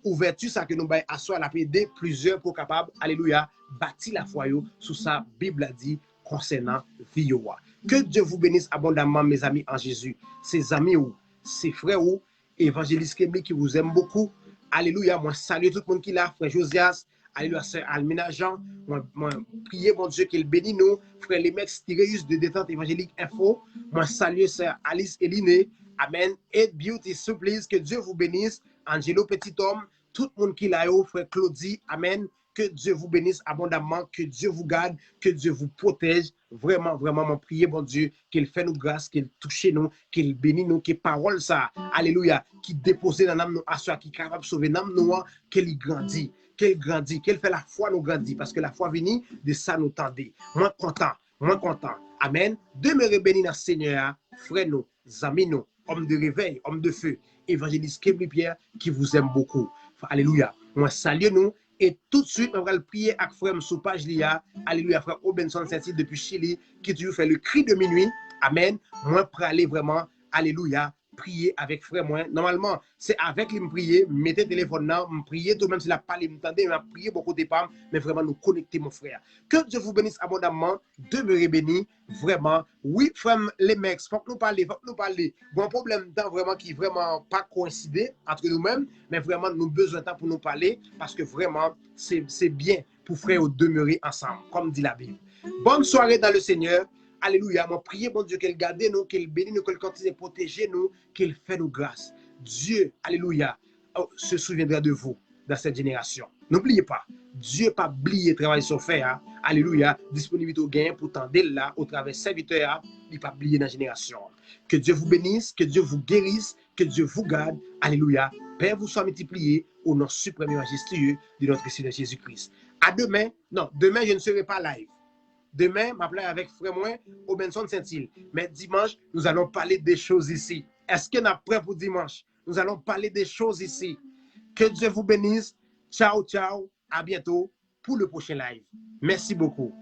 ouvèti sa ke nou bay aswè a l ap ede plizyè pou kapab, alelouya, bati lafwa yo sou sa Bib la di konsènan vi yo a. Que Dieu vous bénisse abondamment, mes amis en Jésus. Se zanmi ou, se frè ou, Evanjelis Kebli qui vous aime beaucoup. Alelouya, mwen salye tout moun ki la, frè Josias, alelouya, sè Almina Jean, mwen, mwen priye Bondye ke l beni nou, frè Lemex Tireus de Détente Évangélique Info, mwen salye sè Alice Eline, amèn, Ed Beauty Supplies, que Dieu vous bénisse, Angelo Petit Homme, tout moun ki la yo, frè Claudy, amèn, que Dieu vous bénisse abondamment, que Dieu vous garde, que Dieu vous protège. Vrèman, vrèman, mwen priye Bondye ke l fè nou gras, ke l touche nou, ke l beni nou, ke pawòl sa, alelouya, ki depoze nan nanm nou aswè a, ki kapab sove nanm nou an, ke li grandi, ke l grandi, ke l fè lafwa nou grandi, paske lafwa vini de sa nou tande. Mwen kontan, mwen kontan. Amèn. Demeure béni nan Senyè a, frè nou, zanmi nou, homme de réveil, homme de feu, Evanjelis Kebli Pierre, qui vous aime beaucoup. Alelouya. Mwen salye nou, e toutswit, mwen pral priye ak frè m sou paj li a. Alelouya, frè Obenson Sentil depi Chili, ki toujou fè le cri de minuit. Amèn. Mwen prale vrèman, alelouya, priye avèk frè mwen. Nòmalman, se avèk li m priye, m mete telefòn nan, m priye tou, menm si l ap pale, m tande, m ap priye bò kote pa m, men vrèman nou konekte, mon frè. Que Dieu vous bénisse abondamment, demeurez bénis, vrèman. Wi, frè m Lemex, fòk nou pale, fòk nou pale. Gon pwoblèm tan vrèman ki vrèman pa koenside antre nou menm, men vrèman nou bezwen tan pou nou pale, paske vrèman se, se byen pou frè yo demere ansanm, kòm di Labib. Bonne soirée dans le Seigneur. Alelouya. Mwen priye Bondye ke l gade nou, ke l beni nou, ke l kontinye pwoteje nou, ke l fè nou gras. Dieu, alelouya, oh, se souviendra de vous dans cette génération. N'oubliez pas, Dieu pa bliye travay sa w fè a. Alelouya. Disponibilite w genyen pou tande l la, otravè sèvitè a, li pa bliye nan jenerasyon an. Que Dieu vous bénisse, que Dieu vous guérisse, que Dieu vous garde. Alelouya. Pè vous soit multiplié au nom suprême et majestueux de notre Seigneur Jésus-Christ. À demain. Non, demain, je ne serai pas live. Demain, m ap live avèk frè mwen, Obenson Saint-Île. Mais dimanche, nous allons parler des choses ici. Est-ce que n ap prè pou dimanche? Nous allons parler des choses ici. Que Dieu vous bénisse. Ciao, ciao. À bientôt pour le prochain live. Merci beaucoup.